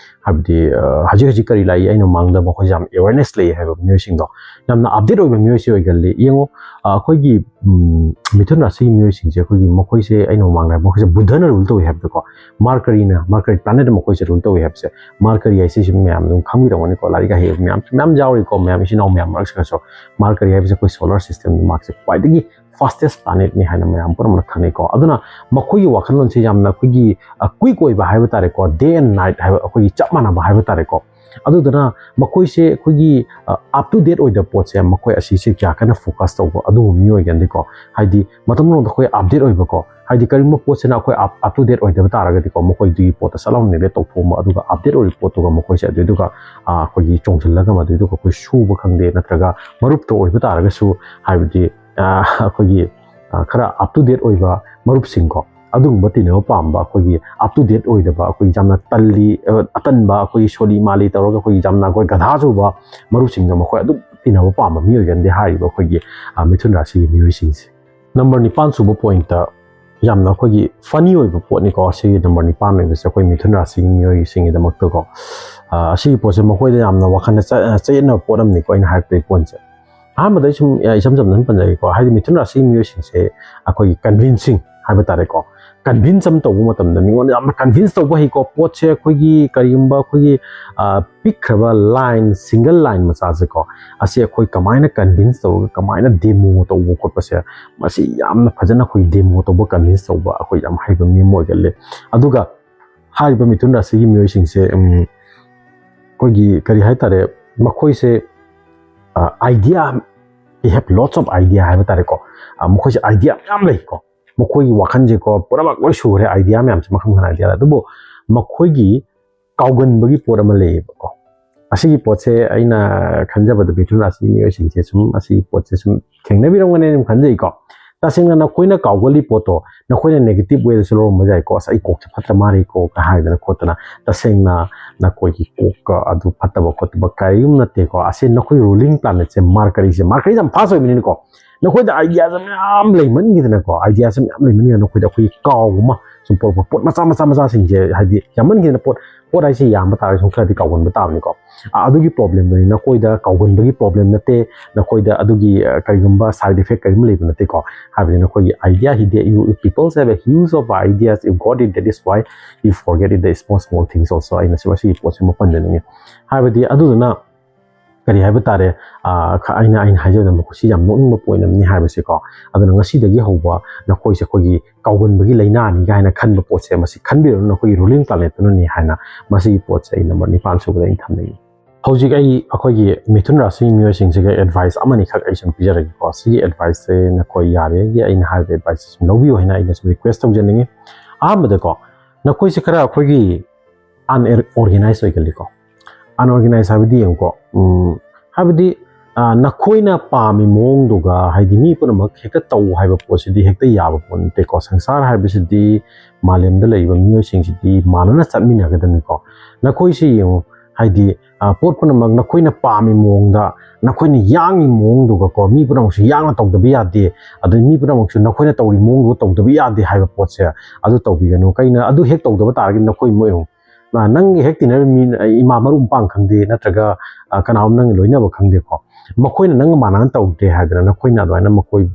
ꯍꯥꯏꯕꯗꯤ, ꯑ, ꯍꯧꯖꯤꯛ ꯍꯧꯖꯤꯛ ꯀꯔꯤ ꯂꯥꯛꯏ, ꯑꯩꯅ ꯃꯥꯡꯗ ꯃꯈꯣꯏꯁꯦ ꯌꯥꯝ ꯑꯦꯋꯦꯔꯅꯦꯁ ꯂꯩ ꯍꯥꯏꯕ ꯃꯤꯑꯣꯏꯁꯤꯡꯗꯣ, ꯌꯥꯝꯅ ꯑꯞꯗꯦꯠ ꯑꯣꯏꯕ ꯃꯤꯑꯣꯏꯁꯤ ꯑꯣꯏꯒꯜꯂꯤ꯫ ꯌꯦꯡꯉꯣ, ꯑ, ꯑꯩꯈꯣꯏꯒꯤ, ꯎꯝ, ꯃꯤꯊꯨꯟ ꯔꯥꯁꯤꯒꯤ ꯃꯤꯑꯣꯏꯁꯤꯡꯁꯦ, ꯑꯩꯈꯣꯏꯒꯤ ꯃꯈꯣꯏꯁꯦ, ꯑꯩꯅ ꯃꯃꯥꯡꯗ ꯍꯥꯏꯕ, ꯃꯈꯣꯏꯁꯦ ꯕꯨꯙꯅ ꯔꯨꯜ ꯇꯧꯏ ꯍꯥꯏꯕꯗꯣꯀꯣ, ꯃꯥꯔꯀꯔꯤꯅ, ꯃꯥꯔꯀꯔꯤ ꯄ꯭ꯂꯥꯅꯦꯠꯅ ꯃꯈꯣꯏꯁꯦ ꯔꯨꯜ ꯇꯧꯏ ꯍꯥꯏꯕꯁꯦ꯫ ꯃꯥꯔꯀꯔꯤ ꯍꯥꯏꯁꯤꯁꯨ ꯃꯌꯥꯝ ꯑꯗꯨꯝ ꯈꯪꯕꯤꯔꯝꯒꯅꯤꯀꯣ, ꯂꯥꯏꯔꯤꯛ ꯑꯍꯩꯕ ꯃꯌꯥꯝ ꯃꯌꯥꯝ ꯌꯥꯎꯔꯤꯀꯣ, ꯃꯌꯥꯝ ꯏꯆꯤꯟ ꯏꯅꯥꯎ ꯃꯌꯥꯝ ꯃꯔꯛꯁꯤꯗꯁꯨ꯫ ꯃꯥꯔꯀꯔꯤ ꯍꯥꯏꯕꯁꯦ ꯑꯩꯈꯣꯏ ꯁꯣꯂꯔ ꯁꯤꯁꯇꯦꯝꯗ ꯃꯍꯥꯛꯁꯦ ꯈ꯭ꯋꯥꯏꯗꯒꯤ ꯐꯥꯁꯇꯦꯁ ꯄ꯭ꯂꯥꯅꯦꯠꯅꯤ ꯍꯥꯏꯅ ꯃꯌꯥꯝ ꯄꯨꯝꯅꯃꯛꯅ ꯈꯪꯅꯩꯀꯣ꯫ ꯑꯗꯨꯅ ꯃꯈꯣꯏꯒꯤ ꯋꯥꯈꯜꯂꯣꯟꯁꯦ ꯌꯥꯝꯅ ꯑꯩꯈꯣꯏꯒꯤ, ꯑ, ꯀ꯭ꯋꯤꯛ ꯑꯣꯏꯕ ꯍꯥꯏꯕ ꯇꯥꯔꯦꯀꯣ, ꯗꯦ ꯑꯦꯟ ꯅꯥꯏꯠ ꯍꯥꯏꯕ, ꯑꯩꯈꯣꯏꯒꯤ ꯆꯞ ꯃꯥꯟꯅꯕ ꯍꯥꯏꯕ ꯇꯥꯔꯦꯀꯣ꯫ ꯑꯗꯨꯗꯨꯅ ꯃꯈꯣꯏꯁꯦ ꯑꯩꯈꯣꯏꯒꯤ, ꯑ, ꯑꯞ ꯇꯨ ꯗꯦꯠ ꯑꯣꯏꯗꯕ ꯄꯣꯠꯁꯦ ꯃꯈꯣꯏ ꯑꯁꯤꯁꯦ ꯀꯌꯥ ꯀꯟꯅ ꯐꯣꯀꯁ ꯇꯧꯕ ꯑꯗꯨꯒꯨꯝꯕ ꯃꯤꯑꯣꯏꯒꯟꯗꯦꯀꯣ꯫ ꯍꯥꯏꯗꯤ ꯃꯇꯝ ꯄꯨꯝꯅꯃꯛꯇ ꯑꯩꯈꯣꯏ ꯑꯞꯗꯦꯠ ꯑꯣꯏꯕꯀꯣ, ꯍꯥꯏꯗꯤ ꯀꯔꯤꯒꯨꯝꯕ ꯄꯣꯠꯁꯤꯅ ꯑꯩꯈꯣꯏ ꯑꯞ, ꯑꯞ ꯇꯨ ꯗꯦꯠ ꯑꯣꯏꯗꯕ ꯇꯥꯔꯒꯗꯤꯀꯣ, ꯃꯈꯣꯏꯗꯨꯒꯤ ꯄꯣꯠꯇ ꯁꯠ ꯂꯥꯎꯅ ꯅꯦꯒ꯭ꯂꯦꯛ ꯇꯧꯊꯣꯛꯑꯝꯕ, ꯑꯗꯨꯒ ꯑꯞꯗꯦꯠ ꯑꯣꯏꯔꯤꯕ ꯄꯣꯠꯇꯨꯒ ꯃꯈꯣꯏꯁꯦ ꯑꯗꯨꯏꯗꯨꯒ, ꯑ, ꯑꯩꯈꯣꯏꯒꯤ ꯆꯣꯡꯁꯤꯜꯂꯒ ꯃꯗꯨꯏꯗꯨꯒ ꯑꯩꯈꯣꯏ ꯁꯨꯕ ꯈꯪꯗꯦ, ꯅꯠꯇ꯭ꯔꯒ ꯃꯔꯨꯞꯇ ꯑꯣꯏꯕ ꯇꯥꯔꯒꯁꯨ, ꯍꯥꯏꯕꯗꯤ, ꯑ, ꯑꯩꯈꯣꯏꯒꯤ, ꯑ, ꯈꯔ ꯑꯞ ꯇꯨ ꯗꯦꯠ ꯑꯣꯏꯕ ꯃꯔꯨꯞꯁꯤꯡꯀꯣ, ꯑꯗꯨꯒꯨꯝꯕ ꯇꯤꯟꯅꯕ ꯄꯥꯝꯕ, ꯑꯩꯈꯣꯏꯒꯤ ꯑꯞ ꯇꯨ ꯗꯦꯠ ꯑꯣꯏꯗꯕ, ꯑꯩꯈꯣꯏꯒꯤ ꯌꯥꯝꯅ ꯇꯜꯂꯤ, ꯑ, ꯑꯇꯟꯕ, ꯑꯩꯈꯣꯏꯒꯤ ꯁꯣꯂꯤ ꯃꯥꯂꯤ ꯇꯧꯔꯒ ꯑꯩꯈꯣꯏꯒꯤ ꯌꯥꯝꯅ ꯑꯩꯈꯣꯏ ꯒꯙꯥ ꯆꯨꯕ ꯃꯔꯨꯞꯁꯤꯡꯗꯣ, ꯃꯈꯣꯏ ꯑꯗꯨꯝ ꯇꯤꯟꯅꯕ ꯄꯥꯝꯕ ꯃꯤꯑꯣꯏꯒꯟꯗꯦ ꯍꯥꯏꯔꯤꯕ ꯑꯩꯈꯣꯏꯒꯤ, ꯑ, ꯃꯤꯊꯨꯟ ꯔꯥꯁꯤꯒꯤ ꯃꯤꯑꯣꯏꯁꯤꯡꯁꯦ꯫ ꯅꯝꯕꯔ ꯅꯤꯄꯥꯟ ꯁꯨꯕ ꯄꯣꯏꯟꯠꯇ ꯌꯥꯝꯅ ꯑꯩꯈꯣꯏꯒꯤ ꯐꯅꯤ ꯑꯣꯏꯕ ꯄꯣꯠꯅꯤꯀꯣ, ꯑꯁꯤꯒꯤ ꯅꯝꯕꯔ ꯅꯤꯄꯥꯟ ꯑꯣꯏꯕꯁꯦ ꯑꯩꯈꯣꯏ ꯃꯤꯊꯨꯟ ꯔꯥꯁꯤꯒꯤ ꯃꯤꯑꯣꯏꯁꯤꯡꯒꯤꯗꯃꯛꯇꯀꯣ꯫ ꯑ, ꯑꯁꯤꯒꯤ ꯄꯣꯠꯁꯦ ꯃꯈꯣꯏꯗ ꯌꯥꯝꯅ ꯋꯥꯈꯜꯗ ꯆ-, ꯆꯌꯦꯠꯅꯕ ꯄꯣꯠ ꯑꯃꯅꯤꯀꯣ, ꯑꯩꯅ ꯍꯥꯏꯔꯛꯇꯣꯏ ꯄꯣꯏꯟꯠꯁꯦ꯫ ꯑꯍꯥꯟꯕꯗ ꯑꯩ ꯁꯨꯝ, ꯑ, ꯏꯆꯝ ꯆꯝꯅ ꯑꯗꯨꯝ ꯄꯟꯖꯒꯦꯀꯣ꯫ ꯍꯥꯏꯗꯤ ꯃꯤꯊꯨꯟ ꯔꯥꯁꯤꯒꯤ ꯃꯤꯑꯣꯏꯁꯤꯡꯁꯦ ꯑꯩꯈꯣꯏꯒꯤ ꯀꯟꯚꯤꯟꯁꯤꯡ ꯍꯥꯏꯕ ꯇꯥꯔꯦꯀꯣ, ꯀꯟꯚꯤꯟꯁ ꯑꯃ ꯇꯧꯕ ꯃꯇꯝꯗ, ꯃꯤꯉꯣꯟꯗ ꯌꯥꯝꯅ ꯀꯟꯚꯤꯟꯁ ꯇꯧꯕ ꯍꯩꯀꯣ꯫ ꯄꯣꯠꯁꯦ ꯑꯩꯈꯣꯏꯒꯤ ꯀꯔꯤꯒꯨꯝꯕ ꯑꯩꯈꯣꯏꯒꯤ, ꯑ, ꯄꯤꯛꯈ꯭ꯔꯕ ꯂꯥꯏꯟ, ꯁꯤꯡꯒꯜ ꯂꯥꯏꯟ ꯃꯆꯥꯁꯦꯀꯣ, ꯑꯁꯤ ꯑꯩꯈꯣꯏ ꯀꯃꯥꯏꯅ ꯀꯟꯚꯤꯟꯁ ꯇꯧꯔꯒ ꯀꯃꯥꯏꯅ ꯗꯦꯃꯣ ꯇꯧꯕ ꯈꯣꯠꯄꯁꯦ, ꯃꯁꯤ ꯌꯥꯝꯅ ꯐꯖꯅ ꯑꯩꯈꯣꯏ ꯗꯦꯃꯣ ꯇꯧꯕ, ꯀꯟꯚꯤꯟꯁ ꯇꯧꯕ ꯑꯩꯈꯣꯏ ꯌꯥꯝ ꯍꯩꯕ ꯃꯤ ꯑꯃ ꯑꯣꯏꯒꯜꯂꯤ꯫ ꯑꯗꯨꯒ ꯍꯥꯏꯔꯤꯕ ꯃꯤꯊꯨꯟ ꯔꯥꯁꯤꯒꯤ ꯃꯤꯑꯣꯏꯁꯤꯡꯁꯦ, ꯎꯝ, ꯑꯩꯈꯣꯏꯒꯤ ꯀꯔꯤ ꯍꯥꯏꯇꯥꯔꯦ, ꯃꯈꯣꯏꯁꯦ, ꯑ, idea, they have lots of idea ꯍꯥꯏꯕ ꯇꯥꯔꯦꯀꯣ꯫ ꯑ, ꯃꯈꯣꯏꯁꯦ ꯑꯥꯏꯗꯤꯌꯥ ꯃꯌꯥꯝ ꯂꯩꯀꯣ꯫ ꯃꯈꯣꯏꯒꯤ ꯋꯥꯈꯜꯁꯦꯀꯣ, ꯄꯨꯝꯅꯃꯛ ꯂꯣꯏ ꯁꯨꯔꯦ, ꯑꯥꯏꯗꯤꯌꯥ ꯃꯌꯥꯝꯁꯦ ꯃꯈꯜ ꯃꯈꯜ ꯑꯥꯏꯗꯤꯌꯥ꯫ ꯑꯗꯨꯕꯨ ꯃꯈꯣꯏꯒꯤ ꯀꯥꯎꯒꯟꯕꯒꯤ ꯄꯣꯠ ꯑꯃ ꯂꯩꯌꯦꯕꯀꯣ꯫ ꯑꯁꯤꯒꯤ ꯄꯣꯠꯁꯦ ꯑꯩꯅ ꯈꯟꯖꯕꯗ ꯃꯤꯊꯨꯟ ꯔꯥꯁꯤ ꯃꯤꯑꯣꯏꯁꯤꯡꯁꯦ ꯁꯨꯝ ꯑꯁꯤꯒꯤ ꯄꯣꯠꯁꯦ ꯁꯨꯝ ꯊꯦꯡꯅꯕꯤꯔꯝꯒꯅꯤ ꯑꯗꯨꯝ ꯈꯟꯖꯩꯀꯣ꯫ ꯇꯁꯦꯡꯅ ꯅꯈꯣꯏꯅ ꯀꯥꯎꯒꯜꯂꯤ ꯄꯣꯠꯇꯣ ꯅꯈꯣꯏꯅ negative way ꯗꯁꯨ ꯂꯧꯔꯝꯕ ꯌꯥꯏꯀꯣ, "ꯑꯁ, ꯑꯩ ꯀꯣꯛꯁꯦ ꯐꯠꯇ꯭ꯔ ꯃꯥꯜꯂꯦꯀꯣ" ꯀ ꯍꯥꯏꯗꯅ ꯈꯣꯠꯇꯅ꯫ ꯇꯁꯦꯡꯅ ꯅꯈꯣꯏꯒꯤ ꯀꯣꯛꯀ ꯑꯗꯨ ꯐꯠꯇꯕ ꯈꯣꯠꯇꯕ ꯀꯔꯤꯒꯨꯝꯕ ꯅꯠꯇꯦꯀꯣ꯫ ꯑꯁꯤ ꯅꯈꯣꯏ ꯔꯨꯂꯤꯡ ꯄ꯭ꯂꯥꯅꯦꯠꯁꯦ ꯃꯥꯔꯀꯔꯤꯁꯦ, ꯃꯥꯔꯀꯔꯤꯁꯦ ꯌꯥꯝ ꯐꯥꯁ ꯑꯣꯏꯕꯅꯤꯅꯀꯣ, ꯅꯈꯣꯏꯗ ꯑꯥꯏꯗꯤꯌꯥꯁꯦ ꯃꯌꯥꯝ ꯂꯩꯃꯟꯈꯤꯗꯅꯀꯣ, ꯑꯥꯏꯗꯤꯌꯥꯁꯦ ꯃꯌꯥꯝ ꯂꯩꯃꯟꯈꯤꯗꯅ ꯅꯈꯣꯏꯗ ꯑꯩꯈꯣꯏꯒꯤ ꯀꯥꯎꯕ ꯑꯃ ꯁꯨꯝ ꯄꯣꯔꯛꯄ, ꯄꯣꯠ ꯃꯆꯥ ꯃꯆꯥ ꯃꯆꯥꯁꯤꯡꯁꯦ, ꯍꯥꯏꯗꯤ ꯌꯥꯝꯃꯟꯈꯤꯗꯅ ꯄꯣꯠ, ꯄꯣꯠ ꯍꯥꯏꯁꯦ ꯌꯥꯝꯕ ꯇꯥꯔꯒꯁꯨ ꯈꯔꯗꯤ ꯀꯥꯎꯒꯟꯕ ꯇꯥꯕꯅꯤꯀꯣ꯫ ꯑ, ꯑꯗꯨꯒꯤ ꯄ꯭ꯔꯣꯕ꯭ꯂꯦꯝꯗꯨꯅꯤ, ꯅꯈꯣꯏꯗ ꯀꯥꯎꯒꯟꯕꯒꯤ ꯄ꯭ꯔꯣꯕ꯭ꯂꯦꯝ ꯅꯠꯇꯦ, ꯅꯈꯣꯏꯗ ꯑꯗꯨꯒꯤ, ꯑ, ꯀꯔꯤꯒꯨꯝꯕ ꯁꯥꯏꯗ ꯏꯐꯦꯛ ꯀꯔꯤꯒꯨꯝꯕ ꯂꯩꯕ ꯅꯠꯇꯦꯀꯣ꯫ ꯍꯥꯏꯕꯗꯤ ꯅꯈꯣꯏꯒꯤ idea ꯍꯤꯗꯦ, you, you people have a huge of ideas, you got it, that is why you forget it, the small small things also꯫ ꯑꯩꯅ ꯁꯤ, ꯃꯁꯤꯒꯤ ꯄꯣꯠꯁꯤꯃ ꯄꯟꯖꯅꯤꯡꯉꯤ꯫ ꯍꯥꯏꯕꯗꯤ ꯑꯗꯨꯗꯨꯅ ꯀꯔꯤ ꯍꯥꯏꯕ ꯇꯥꯔꯦ, ꯑ, ꯈ-, ꯑꯩꯅ, ꯑꯩꯅ ꯍꯥꯏꯖꯕꯗ ꯃꯈꯣꯏꯁꯤ ꯌꯥꯝ ꯅꯣꯛꯅꯤꯡꯕ ꯄꯣꯏꯟꯠ ꯑꯃꯅꯤ ꯍꯥꯏꯕꯁꯦꯀꯣ꯫ ꯑꯗꯨꯅ ꯉꯁꯤꯗꯒꯤ ꯍꯧꯕ ꯅꯈꯣꯏꯁꯦ ꯑꯩꯈꯣꯏꯒꯤ ꯀꯥꯎꯒꯟꯕꯒꯤ ꯂꯥꯏꯅꯥꯅꯤ ꯀꯥꯏꯅ ꯈꯟꯕ ꯄꯣꯠꯁꯦ, ꯃꯁꯤ ꯈꯟꯕꯤꯔꯨꯅꯨ, ꯅꯈꯣꯏꯒꯤ ꯔꯨꯂꯤꯡ ꯄ꯭ꯂꯥꯅꯦꯠꯇꯨꯅꯅꯤ ꯍꯥꯏꯅ꯫ ꯃꯁꯤꯒꯤ ꯄꯣꯠꯁꯦ ꯑꯩ ꯅꯝꯕꯔ ꯅꯤꯄꯥꯟ ꯁꯨꯕꯗ ꯑꯩꯅ ꯊꯝꯅꯤꯡꯉꯤ꯫ ꯍꯧꯖꯤꯛ ꯑꯩ ꯑꯩꯈꯣꯏꯒꯤ ꯃꯤꯊꯨꯟ ꯔꯥꯁꯤꯒꯤ ꯃꯤꯑꯣꯏꯁꯤꯡꯁꯤꯒ ꯑꯦꯗꯚꯥꯏꯁ ꯑꯃꯅꯤꯈꯛ ꯑꯩ ꯁꯨꯝ ꯄꯤꯖꯔꯒꯦꯀꯣ꯫ ꯁꯤꯒꯤ ꯑꯦꯗꯚꯥꯏꯁꯁꯦ ꯅꯈꯣꯏ ꯌꯥꯔꯤꯉꯩꯒꯤ ꯑꯩꯅ ꯍꯥꯏꯔꯤꯕ ꯑꯦꯗꯚꯥꯏꯁꯁꯦ ꯁꯨꯝ ꯂꯧꯕꯤꯌꯨ ꯍꯥꯏꯅ ꯑꯩꯅ ꯁꯨꯝ ꯔꯤꯀ꯭ꯋꯦꯁ ꯇꯧꯖꯅꯤꯡꯉꯤ꯫ ꯑꯍꯥꯟꯕꯗꯀꯣ, ꯅꯈꯣꯏꯁꯦ ꯈꯔ ꯑꯩꯈꯣꯏꯒꯤ ꯑꯟꯑꯣꯔꯒꯦꯅꯥꯏꯖ ꯑꯣꯏꯒꯜꯂꯤꯀꯣ꯫ ꯑꯟꯑꯣꯔꯒꯦꯅꯥꯏꯖ ꯍꯥꯏꯕꯗꯤ ꯌꯦꯡꯉꯨꯀꯣ, ꯎꯝ, ꯍꯥꯏꯕꯗꯤ, ꯑ, ꯅꯈꯣꯏꯅ ꯄꯥꯝꯃꯤ ꯃꯑꯣꯡꯗꯨꯒ, ꯍꯥꯏꯗꯤ, ꯃꯤ ꯄꯨꯝꯅꯃꯛ ꯍꯦꯛꯇ ꯇꯧ ꯍꯥꯏꯕ ꯄꯣꯠꯁꯤꯗꯤ ꯍꯦꯛꯇ ꯌꯥꯕ ꯄꯣꯠ ꯅꯠꯇꯦꯀꯣ꯫ ꯁꯪꯁꯥꯔ ꯍꯥꯏꯕꯁꯤꯗꯤ ꯃꯥꯂꯦꯝꯗ ꯂꯩꯔꯤꯕ ꯃꯤꯑꯣꯏꯁꯤꯡꯁꯤꯗꯤ ꯃꯥꯟꯅꯅ ꯆꯠꯃꯤꯟꯅꯒꯗꯕꯅꯤꯀꯣ꯫ ꯅꯈꯣꯏꯁꯤ ꯌꯦꯡꯉꯨ, ꯍꯥꯏꯗꯤ ꯄꯣꯠ ꯄꯨꯝꯅꯃꯛ ꯅꯈꯣꯏꯅ ꯄꯥꯝꯃꯤ ꯃꯑꯣꯡꯗ, ꯅꯈꯣꯏꯅ ꯌꯥꯡꯉꯤ ꯃꯑꯣꯡꯗꯨꯒꯀꯣ, ꯃꯤ ꯄꯨꯝꯅꯃꯛꯁꯨ ꯌꯥꯡꯅ ꯇꯧꯗꯕ ꯌꯥꯗꯦ, ꯑꯗꯩ ꯃꯤ ꯄꯨꯝꯅꯃꯛꯁꯨ ꯅꯈꯣꯏꯅ ꯇꯧꯔꯤ ꯃꯑꯣꯡꯗꯨ ꯇꯧꯗꯕ ꯌꯥꯗꯦ ꯍꯥꯏꯕ ꯄꯣꯠꯁꯦ ꯑꯗꯨ ꯇꯧꯕꯤꯒꯅꯨ꯫ ꯀꯩꯅꯣ, ꯑꯗꯨ ꯍꯦꯛ ꯇꯧꯗꯕ ꯇꯥꯔꯒꯗꯤ ꯅꯈꯣꯏ ꯃꯣꯏ ꯑꯃꯨꯛ ꯅꯪꯒꯤ ꯍꯦꯛ ꯇꯤꯟꯅꯔꯤꯕ ꯃꯤ, ꯏꯃꯥ ꯃꯔꯨꯞ ꯃꯄꯥꯡ ꯈꯪꯗꯦ, ꯅꯠꯇ꯭ꯔꯒ ꯀꯅꯥꯒꯨꯝꯕ ꯅꯪꯒꯤ ꯂꯣꯏꯅꯕ ꯈꯪꯗꯦꯀꯣ, ꯃꯈꯣꯏꯅ ꯅꯪꯒ ꯃꯥꯟꯅꯅ ꯇꯧꯗꯦ ꯍꯥꯏꯗꯅ ꯅꯈꯣꯏꯅ ꯑꯗꯨꯃꯥꯏꯅ ꯃꯈꯣꯏ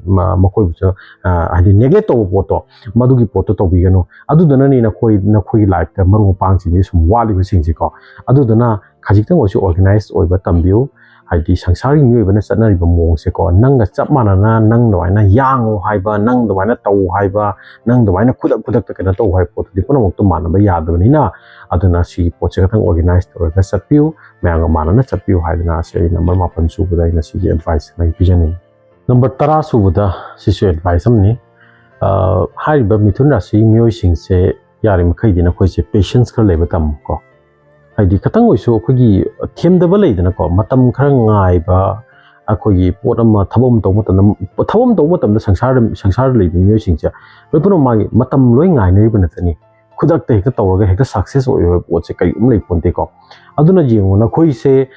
ꯃꯈꯣꯏꯕꯨꯁꯨ ꯍꯥꯏꯗꯤ neglect ꯇꯧꯕ ꯄꯣꯠꯇꯣ, ꯃꯗꯨꯒꯤ ꯄꯣꯠꯇꯣ ꯇꯧꯕꯤꯒꯅꯨ꯫ ꯑꯗꯨꯗꯨꯅꯅꯤ ꯅꯈꯣꯏ ꯅꯈꯣꯏꯒꯤ life ꯇ ꯃꯔꯨꯞ ꯃꯄꯥꯡꯁꯤꯡꯁꯤ ꯁꯨꯝ ꯋꯥꯠꯂꯤꯕꯁꯤꯡꯁꯤꯀꯣ꯫ ꯑꯗꯨꯗꯨꯅ ꯈꯖꯤꯛꯇꯪ ꯑꯣꯏꯔꯁꯨ organize ꯑꯣꯏꯕ ꯇꯝꯕꯤꯌꯨ꯫ ꯍꯥꯏꯗꯤ ꯁꯪꯁꯥꯔꯒꯤ ꯃꯤꯑꯣꯏꯕꯅ ꯆꯠꯅꯔꯤꯕ ꯃꯑꯣꯡꯁꯦꯀꯣ, ꯅꯪꯒ ꯆꯞ ꯃꯥꯟꯅꯅ ꯅꯪ ꯑꯗꯨꯃꯥꯏꯅ ꯌꯥꯡꯉꯨ ꯍꯥꯏꯕ, ꯅꯪ ꯑꯗꯨꯃꯥꯏꯅ ꯇꯧ ꯍꯥꯏꯕ, ꯅꯪ ꯑꯗꯨꯃꯥꯏꯅ ꯈꯨꯗꯛ ꯈꯨꯗꯛꯇ ꯀꯩꯅꯣ ꯇꯧ ꯍꯥꯏꯕ ꯄꯣꯠꯇꯨꯗꯤ ꯄꯨꯝꯅꯃꯛꯇꯣ ꯃꯥꯟꯅꯕ ꯌꯥꯗꯕꯅꯤꯅ, ꯑꯗꯨꯅ ꯁꯤꯒꯤ ꯄꯣꯠꯁꯦ ꯈꯤꯇꯪ organize ꯇꯧꯔꯒ ꯆꯠꯄꯤꯌꯨ, ꯃꯌꯥꯝꯒ ꯃꯥꯟꯅꯅ ꯆꯠꯄꯤꯌꯨ ꯍꯥꯏꯗꯅ ꯑꯁꯤ ꯑꯩꯅ ꯃꯔꯨꯞ ꯃꯥꯄꯟ ꯁꯨꯕꯗ ꯑꯩꯅ ꯁꯤꯒꯤ advice ꯑꯃ ꯄꯤꯖꯅꯤꯡꯉꯤ꯫ Number ꯇꯔꯥ ꯁꯨꯕꯗ ꯁꯤꯁꯨ advice ꯑꯃꯅꯤ꯫ ꯍꯥꯏꯔꯤꯕ ꯃꯤꯊꯨꯟ ꯔꯥꯁꯤꯒꯤ ꯃꯤꯑꯣꯏꯁꯤꯡꯁꯦ ꯌꯥꯔꯤꯃꯈꯩꯗꯤ ꯅꯈꯣꯏꯁꯦ patience ꯈꯔ ꯂꯩꯕ ꯇꯝꯃꯨꯀꯣ꯫ ꯍꯥꯏꯗꯤ ꯈꯤꯇꯪ ꯑꯣꯏꯁꯨ ꯑꯩꯈꯣꯏꯒꯤ ꯊꯦꯝꯗꯕ ꯂꯩꯗꯅꯀꯣ, ꯃꯇꯝ ꯈꯔ ꯉꯥꯏꯕ, ꯑꯩꯈꯣꯏꯒꯤ ꯄꯣꯠ ꯑꯃ, ꯊꯕꯛ ꯑꯃ ꯇꯧꯕ ꯃꯇꯝꯗ, ꯊꯕꯛ ꯑꯃ ꯇꯧꯕ ꯃꯇꯝꯗ ꯁꯪꯁꯥꯔꯗ, ꯁꯪꯁꯥꯔꯗ ꯂꯩꯕ ꯃꯤꯑꯣꯏꯁꯤꯡꯁꯦ ꯂꯣꯏ ꯄꯨꯝꯅꯃꯛ ꯃꯥꯒꯤ ꯃꯇꯝ ꯂꯣꯏ ꯉꯥꯏꯅꯔꯤꯕ ꯅꯠꯇꯅꯤ꯫ ꯈꯨꯗꯛꯇ ꯍꯦꯛꯇ ꯇꯧꯔꯒ ꯍꯦꯛꯇ success ꯑꯣꯏꯕ ꯄꯣꯠꯁꯦ ꯀꯔꯤꯒꯨꯝꯕ ꯂꯩ ꯄꯣꯟꯇꯦꯀꯣ꯫ ꯑꯗꯨꯅ ꯌꯦꯡꯉꯣ, ꯅꯈꯣꯏꯁꯦ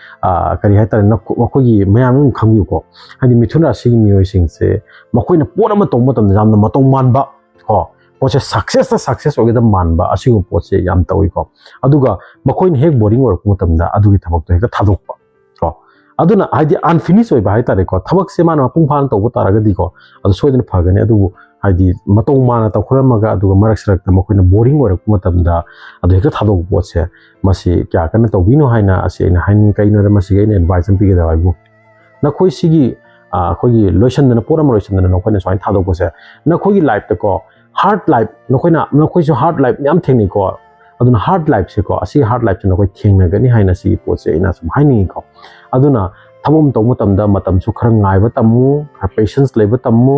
ꯀꯔꯤ ꯍꯥꯏꯇꯥꯔꯦ, ꯑꯩꯈꯣꯏꯒꯤ ꯃꯌꯥꯝ ꯑꯗꯨꯝ ꯈꯪꯕꯤꯌꯨꯀꯣ, ꯍꯥꯏꯗꯤ ꯃꯤꯊꯨꯟ ꯔꯥꯁꯤꯒꯤ ꯃꯤꯑꯣꯏꯁꯤꯡꯁꯦ ꯃꯈꯣꯏꯅ ꯄꯣꯠ ꯑꯃ ꯇꯧꯕ ꯃꯇꯝꯗ ꯌꯥꯝꯅ ꯃꯇꯧ ꯃꯥꯟꯕ ꯀꯣ, ꯄꯣꯠꯁꯦ success ꯇ success ꯑꯣꯏꯒꯗꯕ ꯃꯥꯟꯕ ꯑꯁꯤꯒꯨꯝꯕ ꯄꯣꯠꯁꯦ ꯌꯥꯝ ꯇꯧꯏꯀꯣ꯫ ꯑꯗꯨꯒ ꯃꯈꯣꯏꯅ ꯍꯦꯛ boring ꯑꯣꯏꯔꯛꯄ ꯃꯇꯝꯗ ꯑꯗꯨꯒꯤ ꯊꯕꯛꯇꯣ ꯍꯦꯛꯇ ꯊꯥꯗꯣꯛꯄ ꯀꯣ꯫ ꯑꯗꯨꯅ ꯍꯥꯏꯗꯤ unfinish ꯑꯣꯏꯕ ꯍꯥꯏꯇꯥꯔꯦꯀꯣ, ꯊꯕꯛꯁꯦ ꯃꯥꯅ ꯃꯄꯨꯡ ꯐꯥꯅ ꯇꯧꯕ ꯇꯥꯔꯒꯗꯤꯀꯣ, ꯑꯗꯨ ꯁꯣꯏꯗꯅ ꯐꯒꯅꯤ꯫ ꯑꯗꯨꯕꯨ ꯍꯥꯏꯗꯤ ꯃꯇꯧ ꯃꯥꯟꯅ ꯇꯧꯈꯠꯂꯝꯃꯒ ꯑꯗꯨꯒ ꯃꯔꯛ ꯁꯔꯛꯇ ꯃꯈꯣꯏꯅ boring ꯑꯣꯏꯔꯛꯄ ꯃꯇꯝꯗ ꯑꯗꯨ ꯍꯦꯛꯇ ꯊꯥꯗꯣꯛꯄ ꯄꯣꯠꯁꯦ, ꯃꯁꯤ ꯀꯌꯥ ꯀꯟꯅ ꯇꯧꯕꯤꯅꯨ ꯍꯥꯏꯅ ꯑꯁꯤ ꯑꯩꯅ ꯍꯥꯏꯅꯤꯡꯉꯤ꯫ ꯀꯩꯒꯤꯅꯣꯗ ꯃꯁꯤꯒꯤ ꯑꯩꯅ advice ꯑꯃ ꯄꯤꯒꯗꯕ ꯍꯥꯏꯕꯨ, ꯅꯈꯣꯏ ꯁꯤꯒꯤ ꯑꯩꯈꯣꯏꯒꯤ ꯂꯣꯏꯁꯟꯗꯅ, ꯄꯣꯠ ꯑꯃ ꯂꯣꯏꯁꯟꯗꯅ ꯅꯈꯣꯏꯅ ꯁꯨꯃꯥꯏꯅ ꯊꯥꯗꯣꯛꯄꯁꯦ, ꯅꯈꯣꯏꯒꯤ life ꯇꯀꯣ hard life, ꯅꯈꯣꯏꯅ, ꯅꯈꯣꯏꯁꯨ hard life ꯃꯌꯥꯝ ꯊꯦꯡꯅꯩꯀꯣ꯫ ꯑꯗꯨꯅ hard life ꯁꯦꯀꯣ, ꯑꯁꯤ hard life ꯁꯦ ꯅꯈꯣꯏ ꯊꯦꯡꯅꯒꯅꯤ ꯍꯥꯏꯅ ꯁꯤꯒꯤ ꯄꯣꯠꯁꯦ ꯑꯩꯅ ꯁꯨꯝ ꯍꯥꯏꯅꯤꯡꯉꯤꯀꯣ꯫ ꯑꯗꯨꯅ ꯊꯕꯛ ꯑꯃ ꯇꯧꯕ ꯃꯇꯝꯗ ꯃꯇꯝꯁꯨ ꯈꯔ ꯉꯥꯏꯕ ꯇꯝꯃꯨ, ꯈꯔ patience ꯂꯩꯕ ꯇꯝꯃꯨ꯫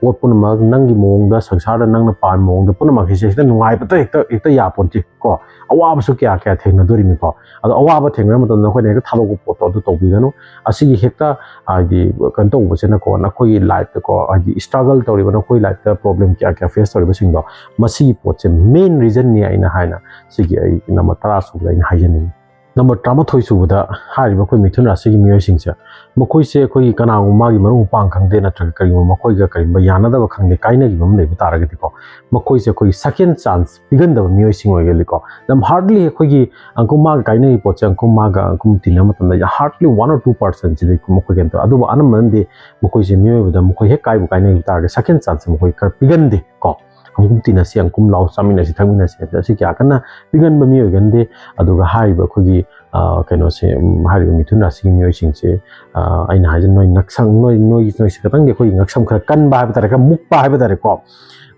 ꯄꯣꯠ ꯄꯨꯝꯅꯃꯛ ꯅꯪꯒꯤ ꯃꯑꯣꯡꯗ, ꯁꯪꯁꯥꯔꯗ ꯅꯪꯅ ꯄꯥꯝꯃꯤ ꯃꯑꯣꯡꯗ ꯄꯨꯝꯅꯃꯛ ꯍꯦꯛꯇ, ꯍꯦꯛꯇ ꯅꯨꯡꯉꯥꯏꯕꯇ ꯍꯦꯛꯇ, ꯍꯦꯛꯇ ꯌꯥꯄꯣꯟꯇꯦ ꯀꯣ꯫ ꯑꯋꯥꯕꯁꯨ ꯀꯌꯥ ꯀꯌꯥ ꯊꯦꯡꯅꯗꯣꯔꯤꯕꯅꯤꯀꯣ꯫ ꯑꯗꯣ ꯑꯋꯥꯕ ꯊꯦꯡꯅꯔ ꯃꯇꯝꯗ ꯅꯈꯣꯏꯅ ꯍꯦꯛꯇ ꯊꯥꯗꯣꯛꯄ ꯄꯣꯠꯇꯣ ꯑꯗꯨ ꯇꯧꯕꯤꯒꯅꯨ꯫ ꯑꯁꯤꯒꯤ ꯍꯦꯛꯇ ꯍꯥꯏꯗꯤ ꯀꯩꯅꯣ ꯇꯧꯕꯁꯤꯅꯀꯣ, ꯅꯈꯣꯏꯒꯤ life ꯇꯀꯣ, ꯍꯥꯏꯗꯤ struggle ꯇꯧꯔꯤꯕ, ꯅꯈꯣꯏ life ꯇ problem ꯀꯌꯥ ꯀꯌꯥ face ꯇꯧꯔꯤꯕꯁꯤꯡꯗꯣ, ꯃꯁꯤꯒꯤ ꯄꯣꯠꯁꯦ main reason ꯅꯤ ꯑꯩꯅ ꯍꯥꯏꯅ ꯁꯤꯒꯤ ꯑꯩ number ꯇꯔꯥ ꯁꯨꯕꯗ ꯑꯩꯅ ꯍꯥꯏꯖꯅꯤꯡꯉꯤ꯫ ꯅꯝꯕꯔ ꯇꯔꯥꯃꯥꯊꯣꯏ ꯁꯨꯕꯗ ꯍꯥꯏꯔꯤꯕ ꯑꯩꯈꯣꯏ ꯃꯤꯊꯨꯟ ꯔꯥꯁꯤꯒꯤ ꯃꯤꯑꯣꯏꯁꯤꯡꯁꯦ, ꯃꯈꯣꯏꯁꯦ ꯑꯩꯈꯣꯏꯒꯤ ꯀꯅꯥꯒꯨꯝꯕ ꯃꯥꯒꯤ ꯃꯔꯨꯞ ꯃꯄꯥꯡ ꯈꯪꯗꯦ, ꯅꯠꯇ꯭ꯔꯒ ꯀꯔꯤꯒꯨꯝꯕ ꯃꯈꯣꯏꯒ ꯀꯔꯤꯒꯨꯝꯕ ꯌꯥꯅꯗꯕ ꯈꯪꯗꯦ, ꯀꯥꯏꯅꯈꯤꯕ ꯑꯃ ꯂꯩꯕ ꯇꯥꯔꯒꯗꯤꯀꯣ, ꯃꯈꯣꯏꯁꯦ ꯑꯩꯈꯣꯏꯒꯤ second chance ꯄꯤꯒꯟꯗꯕ ꯃꯤꯑꯣꯏꯁꯤꯡ ꯑꯣꯏꯒꯜꯂꯤꯀꯣ꯫ ꯌꯥꯝ hardly ꯑꯩꯈꯣꯏꯒꯤ ꯑꯪꯀꯨꯝ ꯃꯥꯒ ꯀꯥꯏꯅꯔꯤꯕ ꯄꯣꯠꯁꯦ, ꯑꯪꯀꯨꯝ ꯃꯥꯒ ꯑꯪꯀꯨꯝ ꯇꯤꯟꯅꯕ ꯃꯇꯝꯗ ꯌꯥꯝ hardly one or two percent ꯁꯤꯗꯤ ꯃꯈꯣꯏ ꯀꯩꯅꯣ ꯇꯧꯋꯦ꯫ ꯑꯗꯨꯕꯨ ꯑꯅꯝꯕꯅꯗꯤ ꯃꯈꯣꯏꯁꯦ ꯃꯤꯑꯣꯏꯕꯗ ꯃꯈꯣꯏ ꯍꯦꯛ ꯀꯥꯏꯕꯨ ꯀꯥꯏꯅꯈꯤꯕ ꯇꯥꯔꯒꯗꯤ second chance ꯃꯈꯣꯏ ꯈꯔ ꯄꯤꯒꯟꯗꯦ ꯀꯣ꯫ ꯑꯪꯀꯨꯝ ꯇꯤꯟꯅꯁꯤ, ꯑꯪꯀꯨꯝ ꯂꯥꯎ ꯆꯥꯃꯤꯟꯅꯁꯤ, ꯊꯛꯃꯤꯟꯅꯁꯤ ꯍꯥꯏꯕꯗ ꯑꯁꯤ ꯀꯌꯥ ꯀꯟꯅ ꯄꯤꯒꯟꯕ ꯃꯤꯑꯣꯏꯒꯟꯗꯦ꯫ ꯑꯗꯨꯒ ꯍꯥꯏꯔꯤꯕ ꯑꯩꯈꯣꯏꯒꯤ, ꯑ, ꯀꯩꯅꯣꯁꯦ, ꯎꯝ, ꯍꯥꯏꯔꯤꯕ ꯃꯤꯊꯨꯟ ꯔꯥꯁꯤꯒꯤ ꯃꯤꯑꯣꯏꯁꯤꯡꯁꯦ, ꯑ, ꯑꯩꯅ ꯍꯥꯏꯁꯦ ꯅꯣꯏ ꯉꯛꯁꯪ, ꯅꯣꯏ, ꯅꯣꯏ, ꯅꯣꯏꯁꯦ ꯈꯤꯇꯪꯗꯤ ꯑꯩꯈꯣꯏꯒꯤ ꯉꯛꯁꯝ ꯈꯔ ꯀꯟꯕ ꯍꯥꯏꯕ ꯇꯥꯔꯦ, ꯈꯔ ꯃꯨꯛꯄ ꯍꯥꯏꯕ ꯇꯥꯔꯦꯀꯣ꯫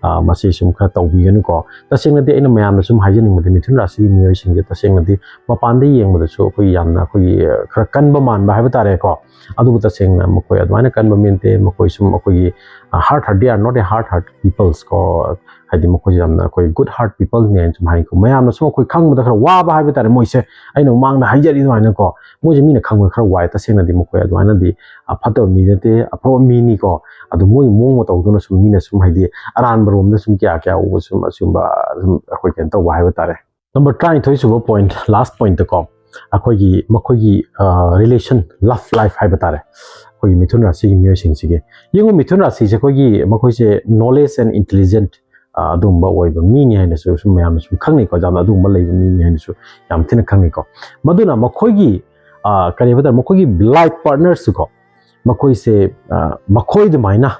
ꯑ, ꯃꯁꯤ ꯁꯨꯝ ꯈꯔ ꯇꯧꯕꯤꯒꯅꯨꯀꯣ꯫ ꯇꯁꯦꯡꯅꯗꯤ ꯑꯩꯅ ꯃꯌꯥꯝꯗ ꯁꯨꯝ ꯍꯥꯏꯖꯅꯤꯡꯕꯗꯤ ꯃꯤꯊꯨꯟ ꯔꯥꯁꯤꯒꯤ ꯃꯤꯑꯣꯏꯁꯤꯡꯁꯦ ꯇꯁꯦꯡꯅꯗꯤ ꯃꯄꯥꯟꯗ ꯌꯦꯡꯕꯗꯁꯨ ꯑꯩꯈꯣꯏ ꯌꯥꯝꯅ ꯑꯩꯈꯣꯏꯒꯤ, ꯑ, ꯈꯔ ꯀꯟꯕ ꯃꯥꯟꯕ ꯍꯥꯏꯕ ꯇꯥꯔꯦꯀꯣ꯫ ꯑꯗꯨꯕꯨ ꯇꯁꯦꯡꯅ ꯃꯈꯣꯏ ꯑꯗꯨꯃꯥꯏꯅ ꯀꯟꯕ ꯃꯤ ꯅꯠꯇꯦ꯫ ꯃꯈꯣꯏ ꯁꯨꯝ ꯑꯩꯈꯣꯏꯒꯤ, ꯑ, heart heart, they are not a heart heart peoples ꯀꯣ꯫ ꯍꯥꯏꯗꯤ ꯃꯈꯣꯏꯁꯦ ꯌꯥꯝꯅ ꯑꯩꯈꯣꯏ good heart people ꯅꯦ ꯍꯥꯏꯅ ꯁꯨꯝ ꯍꯥꯏꯀꯣ꯫ ꯃꯌꯥꯝꯅ ꯁꯨꯝ ꯑꯩꯈꯣꯏ ꯈꯪꯕꯗ ꯈꯔ ꯋꯥꯕ ꯍꯥꯏꯕ ꯇꯥꯔꯦ ꯃꯣꯏꯁꯦ꯫ ꯑꯩꯅ ꯃꯃꯥꯡꯗ ꯍꯥꯏꯖꯔꯤ ꯑꯗꯨꯃꯥꯏꯅꯀꯣ, ꯃꯣꯏꯁꯦ ꯃꯤꯅ ꯈꯪꯕꯗ ꯈꯔ ꯋꯥꯏ꯫ ꯇꯁꯦꯡꯅꯗꯤ ꯃꯈꯣꯏ ꯑꯗꯨꯃꯥꯏꯅꯗꯤ, ꯑ, ꯐꯠꯇꯕ ꯃꯤ ꯅꯠꯇꯦ, ꯑꯐꯕ ꯃꯤꯅꯤꯀꯣ꯫ ꯑꯗꯨ ꯃꯣꯏꯒꯤ ꯃꯑꯣꯡ ꯃꯇꯧꯗꯨꯅ ꯁꯨꯝ ꯃꯤꯅ ꯁꯨꯝ ꯍꯥꯏꯗꯤ ꯑꯔꯥꯟꯕ ꯔꯣꯝꯗ ꯁꯨꯝ ꯀꯌꯥ ꯀꯌꯥ ꯎꯕ ꯁꯨꯝ ꯑꯁꯤꯒꯨꯝꯕ ꯁꯨꯝ ꯑꯩꯈꯣꯏ ꯀꯩꯅꯣ ꯇꯧꯕ ꯍꯥꯏꯕ ꯇꯥꯔꯦ꯫ ꯅꯝꯕꯔ ꯇꯔꯥꯅꯤꯊꯣꯏ ꯁꯨꯕ point, last pointꯇꯀꯣ, ꯑꯩꯈꯣꯏꯒꯤ ꯃꯈꯣꯏꯒꯤ, ꯑ, relation, love life ꯍꯥꯏꯕ ꯇꯥꯔꯦ, ꯑꯩꯈꯣꯏꯒꯤ ꯃꯤꯊꯨꯟ ꯔꯥꯁꯤꯒꯤ ꯃꯤꯑꯣꯏꯁꯤꯡꯁꯤꯒꯤ꯫ ꯌꯦꯡꯉꯨ, ꯃꯤꯊꯨꯟ ꯔꯥꯁꯤꯁꯦ ꯑꯩꯈꯣꯏꯒꯤ, ꯃꯈꯣꯏꯁꯦ knowledge and intelligent, ꯑ, ꯑꯗꯨꯒꯨꯝꯕ ꯑꯣꯏꯕ ꯃꯤꯅꯤ ꯍꯥꯏꯅꯁꯨ ꯁꯨꯝ ꯃꯌꯥꯝꯅ ꯁꯨꯝ ꯈꯪꯅꯩꯀꯣ, ꯌꯥꯝꯅ ꯑꯗꯨꯒꯨꯝꯕ ꯂꯩꯕ ꯃꯤꯅꯤ ꯍꯥꯏꯅꯁꯨ ꯌꯥꯝ ꯊꯤꯅ ꯈꯪꯅꯩꯀꯣ꯫ ꯃꯗꯨꯅ ꯃꯈꯣꯏꯒꯤ, ꯑ, ꯀꯔꯤ ꯍꯥꯏꯕ ꯇꯥꯔꯦ, ꯃꯈꯣꯏꯒꯤ life partnerꯁꯨꯀꯣ, ꯃꯈꯣꯏꯁꯦ, ꯑ, ꯃꯈꯣꯏ ꯑꯗꯨꯃꯥꯏꯅ,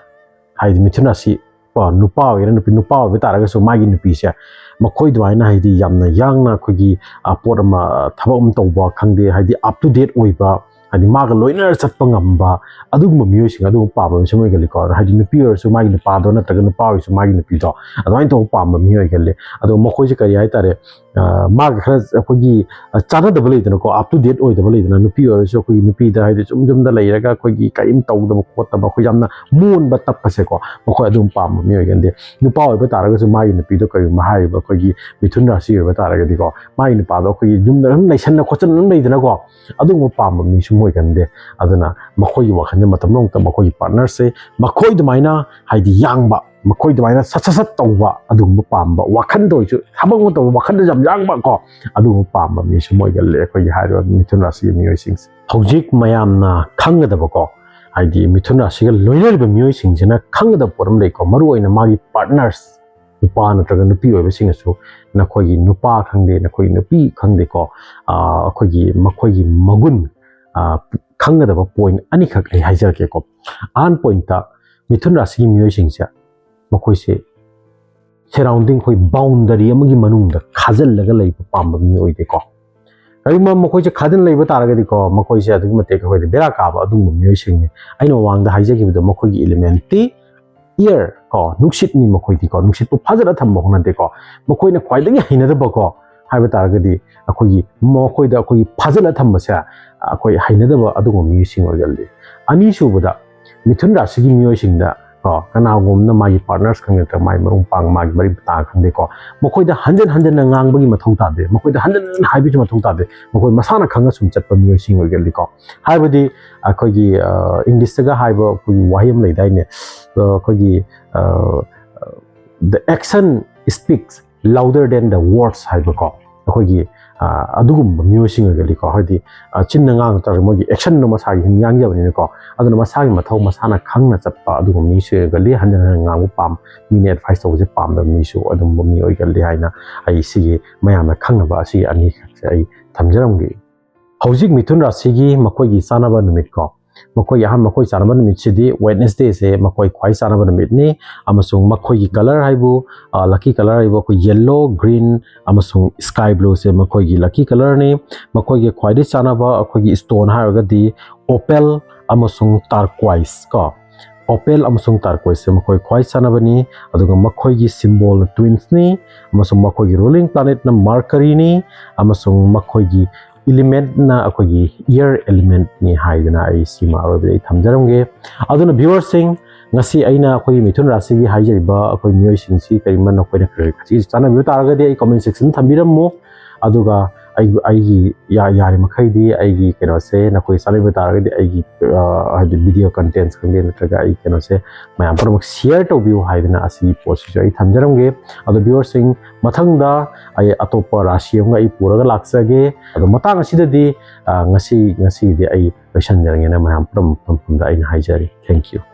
ꯍꯥꯏꯗꯤ ꯃꯤꯊꯨꯟ ꯔꯥꯁꯤ ꯀꯣ, ꯅꯨꯄꯥ ꯑꯣꯏꯒꯦꯔꯥ ꯅꯨꯄꯤ, ꯅꯨꯄꯥ ꯑꯣꯏꯕ ꯇꯥꯔꯒꯁꯨ ꯃꯥꯒꯤ ꯅꯨꯄꯤꯁꯦ ꯃꯈꯣꯏ ꯑꯗꯨꯃꯥꯏꯅ ꯍꯥꯏꯗꯤ ꯌꯥꯝꯅ ꯌꯥꯡꯅ ꯑꯩꯈꯣꯏꯒꯤ, ꯑ, ꯄꯣꯠ ꯑꯃ, ꯊꯕꯛ ꯑꯃ ꯇꯧꯕ ꯈꯪꯗꯦ, ꯍꯥꯏꯗꯤ up to date ꯑꯣꯏꯕ, ꯍꯥꯏꯗꯤ ꯃꯥꯒ ꯂꯣꯏꯅꯔ ꯆꯠꯄ ꯉꯝꯕ, ꯑꯗꯨꯒꯨꯝꯕ ꯃꯤꯑꯣꯏꯁꯤꯡ ꯑꯗꯨꯒꯨꯝꯕ ꯄꯥꯝꯕ ꯃꯤꯁꯛ ꯑꯣꯏꯒꯜꯂꯤꯀꯣ꯫ ꯍꯥꯏꯗꯤ ꯅꯨꯄꯤ ꯑꯣꯏꯔꯁꯨ ꯃꯥꯒꯤ ꯅꯨꯄꯥꯗꯣ ꯅꯠꯇ꯭ꯔꯒ ꯅꯨꯄꯥ ꯑꯣꯏꯔꯁꯨ ꯃꯥꯒꯤ ꯅꯨꯄꯤꯗꯣ ꯑꯗꯨꯃꯥꯏꯅ ꯇꯧꯕ ꯄꯥꯝꯕ ꯃꯤ ꯑꯣꯏꯒꯜꯂꯤ꯫ ꯑꯗꯣ ꯃꯈꯣꯏꯁꯦ ꯀꯔꯤ ꯍꯥꯏꯇꯥꯔꯦ, ꯑ, ꯃꯥꯒ ꯈꯔ ꯑꯩꯈꯣꯏꯒꯤ, ꯑ, ꯆꯥꯟꯅꯗꯕ ꯂꯩꯗꯅꯀꯣ, up to date ꯑꯣꯏꯗꯕ ꯂꯩꯗꯅ, ꯅꯨꯄꯤ ꯑꯣꯏꯔꯁꯨ ꯑꯩꯈꯣꯏꯒꯤ ꯅꯨꯄꯤꯗ ꯍꯥꯏꯗꯤ ꯁꯨꯝ ꯌꯨꯝꯗ ꯂꯩꯔꯒ ꯑꯩꯈꯣꯏꯒꯤ ꯀꯔꯤꯝ ꯇꯧꯗꯕ ꯈꯣꯠꯇꯕ, ꯑꯩꯈꯣꯏ ꯌꯥꯝꯅ ꯃꯣꯟꯕ ꯇꯞꯄꯁꯦꯀꯣ, ꯃꯈꯣꯏ ꯑꯗꯨꯝ ꯄꯥꯝꯕ ꯃꯤꯑꯣꯏꯒꯟꯗꯦ꯫ ꯅꯨꯄꯥ ꯑꯣꯏꯕ ꯇꯥꯔꯒꯁꯨ ꯃꯥꯒꯤ ꯅꯨꯄꯤꯗꯣ ꯀꯔꯤꯒꯨꯝꯕ ꯍꯥꯏꯔꯤꯕ ꯑꯩꯈꯣꯏꯒꯤ ꯃꯤꯊꯨꯟ ꯔꯥꯁꯤ ꯑꯣꯏꯕ ꯇꯥꯔꯒꯗꯤꯀꯣ, ꯃꯥꯒꯤ ꯅꯨꯄꯥꯗꯣ ꯑꯩꯈꯣꯏꯒꯤ ꯌꯨꯝꯗ ꯑꯗꯨꯝ ꯂꯩꯁꯟꯅ ꯈꯣꯠꯆꯟꯅ ꯑꯗꯨꯝ ꯂꯩꯗꯅꯀꯣ, ꯑꯗꯨꯒꯨꯝꯕ ꯄꯥꯝꯕ ꯃꯤꯁꯨ ꯑꯣꯏꯒꯟꯗꯦ꯫ ꯑꯗꯨꯅ ꯃꯈꯣꯏꯒꯤ ꯋꯥꯈꯜꯁꯦ ꯃꯇꯝ ꯄꯨꯝꯅꯃꯛꯇ ꯃꯈꯣꯏꯒꯤ partnerꯁꯦ ꯃꯈꯣꯏ ꯑꯗꯨꯃꯥꯏꯅ ꯍꯥꯏꯗꯤ ꯌꯥꯡꯕ, ꯃꯈꯣꯏ ꯑꯗꯨꯃꯥꯏꯅ ꯁꯠ ꯁꯠ ꯁꯠ ꯇꯧꯕ ꯑꯗꯨꯒꯨꯝꯕ ꯄꯥꯝꯕ, ꯋꯥꯈꯟꯗ ꯑꯣꯏꯔꯁꯨ ꯊꯕꯛ ꯑꯃ ꯇꯧꯕ ꯋꯥꯈꯟꯗ ꯌꯥꯝ ꯌꯥꯡꯕ ꯀꯣ, ꯑꯗꯨꯒꯨꯝꯕ ꯄꯥꯝꯕ ꯃꯤꯁꯨ ꯑꯣꯏꯒꯜꯂꯦ ꯑꯩꯈꯣꯏꯒꯤ ꯍꯥꯏꯔꯤꯕ ꯃꯤꯊꯨꯟ ꯔꯥꯁꯤꯒꯤ ꯃꯤꯑꯣꯏꯁꯤꯡꯁꯦ꯫ ꯍꯧꯖꯤꯛ ꯃꯌꯥꯝꯅ ꯈꯪꯒꯗꯕꯀꯣ, ꯍꯥꯏꯗꯤ ꯃꯤꯊꯨꯟ ꯔꯥꯁꯤꯒ ꯂꯣꯏꯅꯔꯤꯕ ꯃꯤꯑꯣꯏꯁꯤꯡꯁꯤꯅ ꯈꯪꯒꯗꯕ ꯄꯣꯠ ꯑꯃ ꯂꯩꯀꯣ, ꯃꯔꯨꯑꯣꯏꯅ ꯃꯥꯒꯤ ꯄꯥꯔꯠꯅꯔꯁ, ꯅꯨꯄꯥ ꯅꯠꯇ꯭ꯔꯒ ꯅꯨꯄꯤ ꯑꯣꯏꯕꯁꯤꯡꯅꯁꯨ ꯅꯈꯣꯏꯒꯤ ꯅꯨꯄꯥ ꯈꯪꯗꯦ, ꯅꯈꯣꯏꯒꯤ ꯅꯨꯄꯤ ꯈꯪꯗꯦꯀꯣ, ꯑꯩꯈꯣꯏꯒꯤ ꯃꯈꯣꯏꯒꯤ ꯃꯒꯨꯟ ꯈꯪꯒꯗꯕ ꯄꯣꯏꯟ ꯑꯅꯤꯈꯛ ꯑꯩ ꯍꯥꯏꯖꯔꯛꯀꯦꯀꯣ꯫ ꯑꯍꯥꯟ ꯄꯣꯏꯟꯠꯇ, ꯃꯤꯊꯨꯟ ꯔꯥꯁꯤꯒꯤ ꯃꯤꯑꯣꯏꯁꯤꯡꯁꯦ ꯃꯈꯣꯏꯁꯦ ꯁꯔꯥꯎꯟꯗꯤꯡ, ꯑꯩꯈꯣꯏ ꯕꯥꯎꯟꯗꯔꯤ ꯑꯃꯒꯤ ꯃꯅꯨꯡꯗ ꯈꯥꯖꯤꯜꯂꯒ ꯂꯩꯕ ꯄꯥꯝꯕ ꯃꯤ ꯑꯣꯏꯗꯦꯀꯣ꯫ ꯀꯔꯤꯒꯨꯝꯕ ꯃꯈꯣꯏꯁꯦ ꯈꯥꯖꯤꯟ ꯂꯩꯕ ꯇꯥꯔꯒꯗꯤꯀꯣ, ꯃꯈꯣꯏꯁꯦ ꯑꯗꯨꯛꯀꯤ ꯃꯇꯤꯛ ꯑꯩꯈꯣꯏꯗ ꯕꯦꯔꯥ ꯀꯥꯕ ꯑꯗꯨꯒꯨꯝꯕ ꯃꯤꯑꯣꯏꯁꯤꯡꯅꯤ꯫ ꯑꯩꯅ ꯃꯃꯥꯡꯗ ꯍꯥꯏꯖꯈꯤꯕꯗꯣ, ꯃꯈꯣꯏꯒꯤ ꯏꯂꯤꯃꯦꯟꯇꯤ ꯏꯌꯔ ꯀꯣ, ꯅꯨꯡꯁꯤꯠꯅꯤ ꯃꯈꯣꯏꯗꯤ ꯀꯣ, ꯅꯨꯡꯁꯤꯠꯄꯨ ꯐꯥꯖꯤꯜꯂ ꯊꯝꯕ ꯍꯧꯅꯗꯦꯀꯣ꯫ ꯃꯈꯣꯏꯅ ꯈ꯭ꯋꯥꯏꯗꯒꯤ ꯍꯩꯅꯗꯕꯀꯣ ꯍꯥꯏꯕ ꯇꯥꯔꯒꯗꯤ, ꯑꯩꯈꯣꯏꯒꯤ ꯃꯈꯣꯏꯗ ꯑꯩꯈꯣꯏꯒꯤ ꯐꯥꯖꯤꯜꯂ ꯊꯝꯕꯁꯦ ꯑꯩꯈꯣꯏ ꯍꯩꯅꯗꯕ ꯑꯗꯨꯒꯨꯝꯕ ꯃꯤꯑꯣꯏꯁꯤꯡ ꯑꯣꯏꯒꯜꯂꯤ꯫ ꯑꯅꯤꯁꯨꯕꯗ, ꯃꯤꯊꯨꯟ ꯔꯥꯁꯤꯒꯤ ꯃꯤꯑꯣꯏꯁꯤꯡꯗ ꯀꯣ, ꯀꯅꯥꯒꯨꯝꯕꯅ ꯃꯥꯒꯤ ꯄꯥꯔꯠꯅꯔꯁ ꯈꯪꯗꯦ ꯅꯠꯇ꯭ꯔꯒ ꯃꯥꯒꯤ ꯃꯔꯨꯞ ꯃꯄꯥꯡ, ꯃꯥꯒꯤ ꯃꯔꯤ ꯃꯇꯥ ꯈꯪꯗꯦꯀꯣ, ꯃꯈꯣꯏꯗ ꯍꯟꯖꯤꯟ ꯍꯟꯖꯤꯟꯅ ꯉꯥꯡꯕꯒꯤ ꯃꯊꯧ ꯇꯥꯗꯦ, ꯃꯈꯣꯏꯗ ꯍꯟꯖꯤꯟ ꯍꯟꯖꯤꯟꯅ ꯍꯥꯏꯕꯒꯤ ꯃꯊꯧ ꯇꯥꯗꯦ, ꯃꯈꯣꯏ ꯃꯁꯥꯅ ꯈꯪꯅ ꯁꯨꯝ ꯆꯠꯄ ꯃꯤꯑꯣꯏꯁꯤꯡ ꯑꯣꯏꯒꯜꯂꯤꯀꯣ꯫ ꯍꯥꯏꯕꯗꯤ ꯑꯩꯈꯣꯏꯒꯤ ꯏꯪꯂꯤꯁꯇꯒ ꯍꯥꯏꯕ ꯑꯩꯈꯣꯏꯒꯤ ꯋꯥꯍꯩ ꯑꯃ ꯂꯩꯗꯥꯏꯅꯦ, ꯑꯩꯈꯣꯏꯒꯤ "The action speaks louder than the words" ꯍꯥꯏꯕꯀꯣ꯫ ꯑꯩꯈꯣꯏꯒꯤ ꯑꯗꯨꯒꯨꯝꯕ ꯃꯤꯑꯣꯏꯁꯤꯡ ꯑꯣꯏꯒꯜꯂꯤꯀꯣ꯫ ꯍꯥꯏꯗꯤ ꯆꯤꯟꯅ ꯉꯥꯡꯕ ꯇꯥꯔꯁꯨ ꯃꯣꯏꯒꯤ ꯑꯦꯛꯁꯟꯗꯣ ꯃꯁꯥꯒꯤ ꯉꯥꯡꯖꯕꯅꯤꯅꯀꯣ꯫ ꯑꯗꯨꯅ ꯃꯁꯥꯒꯤ ꯃꯊꯧ ꯃꯁꯥꯅ ꯈꯪꯅ ꯆꯠꯄ ꯑꯗꯨꯒꯨꯝꯕ ꯃꯤꯁꯨ ꯑꯣꯏꯒꯜꯂꯤ꯫ ꯍꯟꯖꯤꯟ ꯍꯟꯖꯤꯟ ꯉꯥꯡꯕ ꯄꯥꯝ, ꯃꯤꯅ ꯑꯦꯗꯚꯥꯏꯁ ꯇꯧꯕꯁꯦ ꯄꯥꯝꯗꯕ ꯃꯤꯁꯨ ꯑꯗꯨꯝꯕ ꯃꯤ ꯑꯣꯏꯒꯜꯂꯤ ꯍꯥꯏꯅ ꯑꯩ ꯁꯤꯒꯤ ꯃꯌꯥꯝꯅ ꯈꯪꯅꯕ ꯑꯁꯤ ꯑꯅꯤꯈꯛꯁꯦ ꯑꯩ ꯊꯝꯖꯔꯝꯒꯦ꯫ ꯍꯧꯖꯤꯛ ꯃꯤꯊꯨꯟ ꯔꯥꯁꯤꯒꯤ ꯃꯈꯣꯏꯒꯤ ꯆꯥꯅꯕ ꯅꯨꯃꯤꯠ ꯀꯣ, ꯃꯈꯣꯏꯒꯤ ꯑꯍꯥꯟꯕ ꯃꯈꯣꯏ ꯆꯥꯅꯕ ꯅꯨꯃꯤꯠꯁꯤꯗꯤ ꯋꯦꯗꯅꯦꯁꯗꯦꯁꯦ ꯃꯈꯣꯏ ꯈ꯭ꯋꯥꯏ ꯆꯥꯅꯕ ꯅꯨꯃꯤꯠꯅꯤ꯫ ꯑꯃꯁꯨꯡ ꯃꯈꯣꯏꯒꯤ ꯀꯂꯔ ꯍꯥꯏꯕꯨ, ꯂꯛꯀꯤ ꯀꯂꯔ ꯍꯥꯏꯕꯨ ꯑꯩꯈꯣꯏ ꯌꯦꯜꯂꯣ, ꯒ꯭ꯔꯤꯟ ꯑꯃꯁꯨꯡ ꯁ꯭ꯀꯥꯏ ꯕ꯭ꯂꯨꯁꯦ ꯃꯈꯣꯏꯒꯤ ꯂꯛꯀꯤ ꯀꯂꯔꯅꯤ꯫ ꯃꯈꯣꯏꯒꯤ ꯈ꯭ꯋꯥꯏꯗꯒꯤ ꯆꯥꯅꯕ ꯑꯩꯈꯣꯏꯒꯤ ꯁ꯭ꯇꯣꯟ ꯍꯥꯏꯔꯒꯗꯤ ꯑꯣꯄꯦꯜ ꯑꯃꯁꯨꯡ ꯇꯥꯔꯀ꯭ꯋꯥꯏꯁ ꯀꯣ꯫ ꯑꯣꯄꯦꯜ ꯑꯃꯁꯨꯡ ꯇꯥꯔꯀ꯭ꯋꯥꯏꯁꯁꯦ ꯃꯈꯣꯏ ꯈ꯭ꯋꯥꯏ ꯆꯥꯅꯕꯅꯤ꯫ ꯑꯗꯨꯒ ꯃꯈꯣꯏꯒꯤ ꯁꯤꯝꯕꯣꯜꯅ ꯇ꯭ꯋꯤꯟꯁꯅꯤ, ꯑꯃꯁꯨꯡ ꯃꯈꯣꯏꯒꯤ ꯔꯨꯂꯤꯡ ꯄ꯭ꯂꯥꯅꯦꯠꯅ ꯃꯥꯔꯀꯔꯤꯅꯤ, ꯑꯃꯁꯨꯡ ꯃꯈꯣꯏꯒꯤ ꯏꯂꯤꯃꯦꯟꯠꯅ ꯑꯩꯈꯣꯏꯒꯤ ꯏꯌꯔ ꯏꯂꯤꯃꯦꯟꯠꯅꯤ ꯍꯥꯏꯗꯅ ꯑꯩ ꯁꯤꯃ ꯑꯔꯣꯏꯕꯗ ꯑꯩ ꯊꯝꯖꯔꯝꯒꯦ꯫ ꯑꯗꯨꯅ ꯚ꯭ꯌꯨꯋꯔꯁꯤꯡ, ꯉꯁꯤ ꯑꯩꯅ ꯑꯩꯈꯣꯏꯒꯤ ꯃꯤꯊꯨꯟ ꯔꯥꯁꯤꯒꯤ ꯍꯥꯏꯖꯔꯤꯕ ꯑꯩꯈꯣꯏ ꯃꯤꯑꯣꯏꯁꯤꯡꯁꯤ ꯀꯔꯤꯒꯨꯝꯕ ꯅꯈꯣꯏꯅ ꯈꯔ ꯈꯔ ꯆꯥꯟꯅꯕꯤꯕ ꯇꯥꯔꯒꯗꯤ ꯑꯩ ꯀꯣꯃꯦꯟ ꯁꯦꯛꯁꯟꯗ ꯊꯝꯕꯤꯔꯝꯃꯨ꯫ ꯑꯗꯨꯒ ꯑꯩ ꯑꯩꯒꯤ ꯌꯥꯔꯤꯃꯈꯩꯗꯤ ꯑꯩꯒꯤ ꯀꯩꯅꯣꯁꯦ ꯅꯈꯣꯏ ꯆꯥꯅꯤꯡꯕ ꯇꯥꯔꯒꯗꯤ ꯑꯩꯒꯤ ꯍꯥꯏꯗꯤ ꯚꯤꯗꯤꯑꯣ ꯀꯟꯇꯦꯟꯁ ꯈꯪꯗꯦ ꯅꯠꯇ꯭ꯔꯒ ꯑꯩ ꯀꯩꯅꯣꯁꯦ ꯃꯌꯥꯝ ꯄꯨꯝꯅꯃꯛ ꯁꯤꯌꯔ ꯇꯧꯕꯤꯌꯨ ꯍꯥꯏꯗꯅ ꯑꯁꯤꯒꯤ ꯄꯣꯠꯁꯤꯁꯨ ꯑꯩ ꯊꯝꯖꯔꯝꯒꯦ꯫ ꯑꯗꯣ ꯚꯤꯌꯨꯋꯔꯁꯤꯡ, ꯃꯊꯪꯗ ꯑꯩ ꯑꯇꯣꯞꯄ ꯔꯥꯁꯤ ꯑꯃꯒ ꯑꯩ ꯄꯨꯔꯒ ꯂꯥꯛꯆꯒꯦ꯫ ꯑꯗꯣ ꯃꯇꯥꯡ ꯑꯁꯤꯗꯗꯤ ꯉꯁꯤ ꯉꯁꯤꯒꯤꯗꯤ ꯑꯩ ꯂꯣꯏꯁꯤꯟꯖꯔꯒꯦꯅ ꯃꯌꯥꯝ ꯄꯨꯝꯅꯃꯛ ꯑꯩꯅ ꯍꯥꯏꯖꯔꯤ꯫ Thank you꯫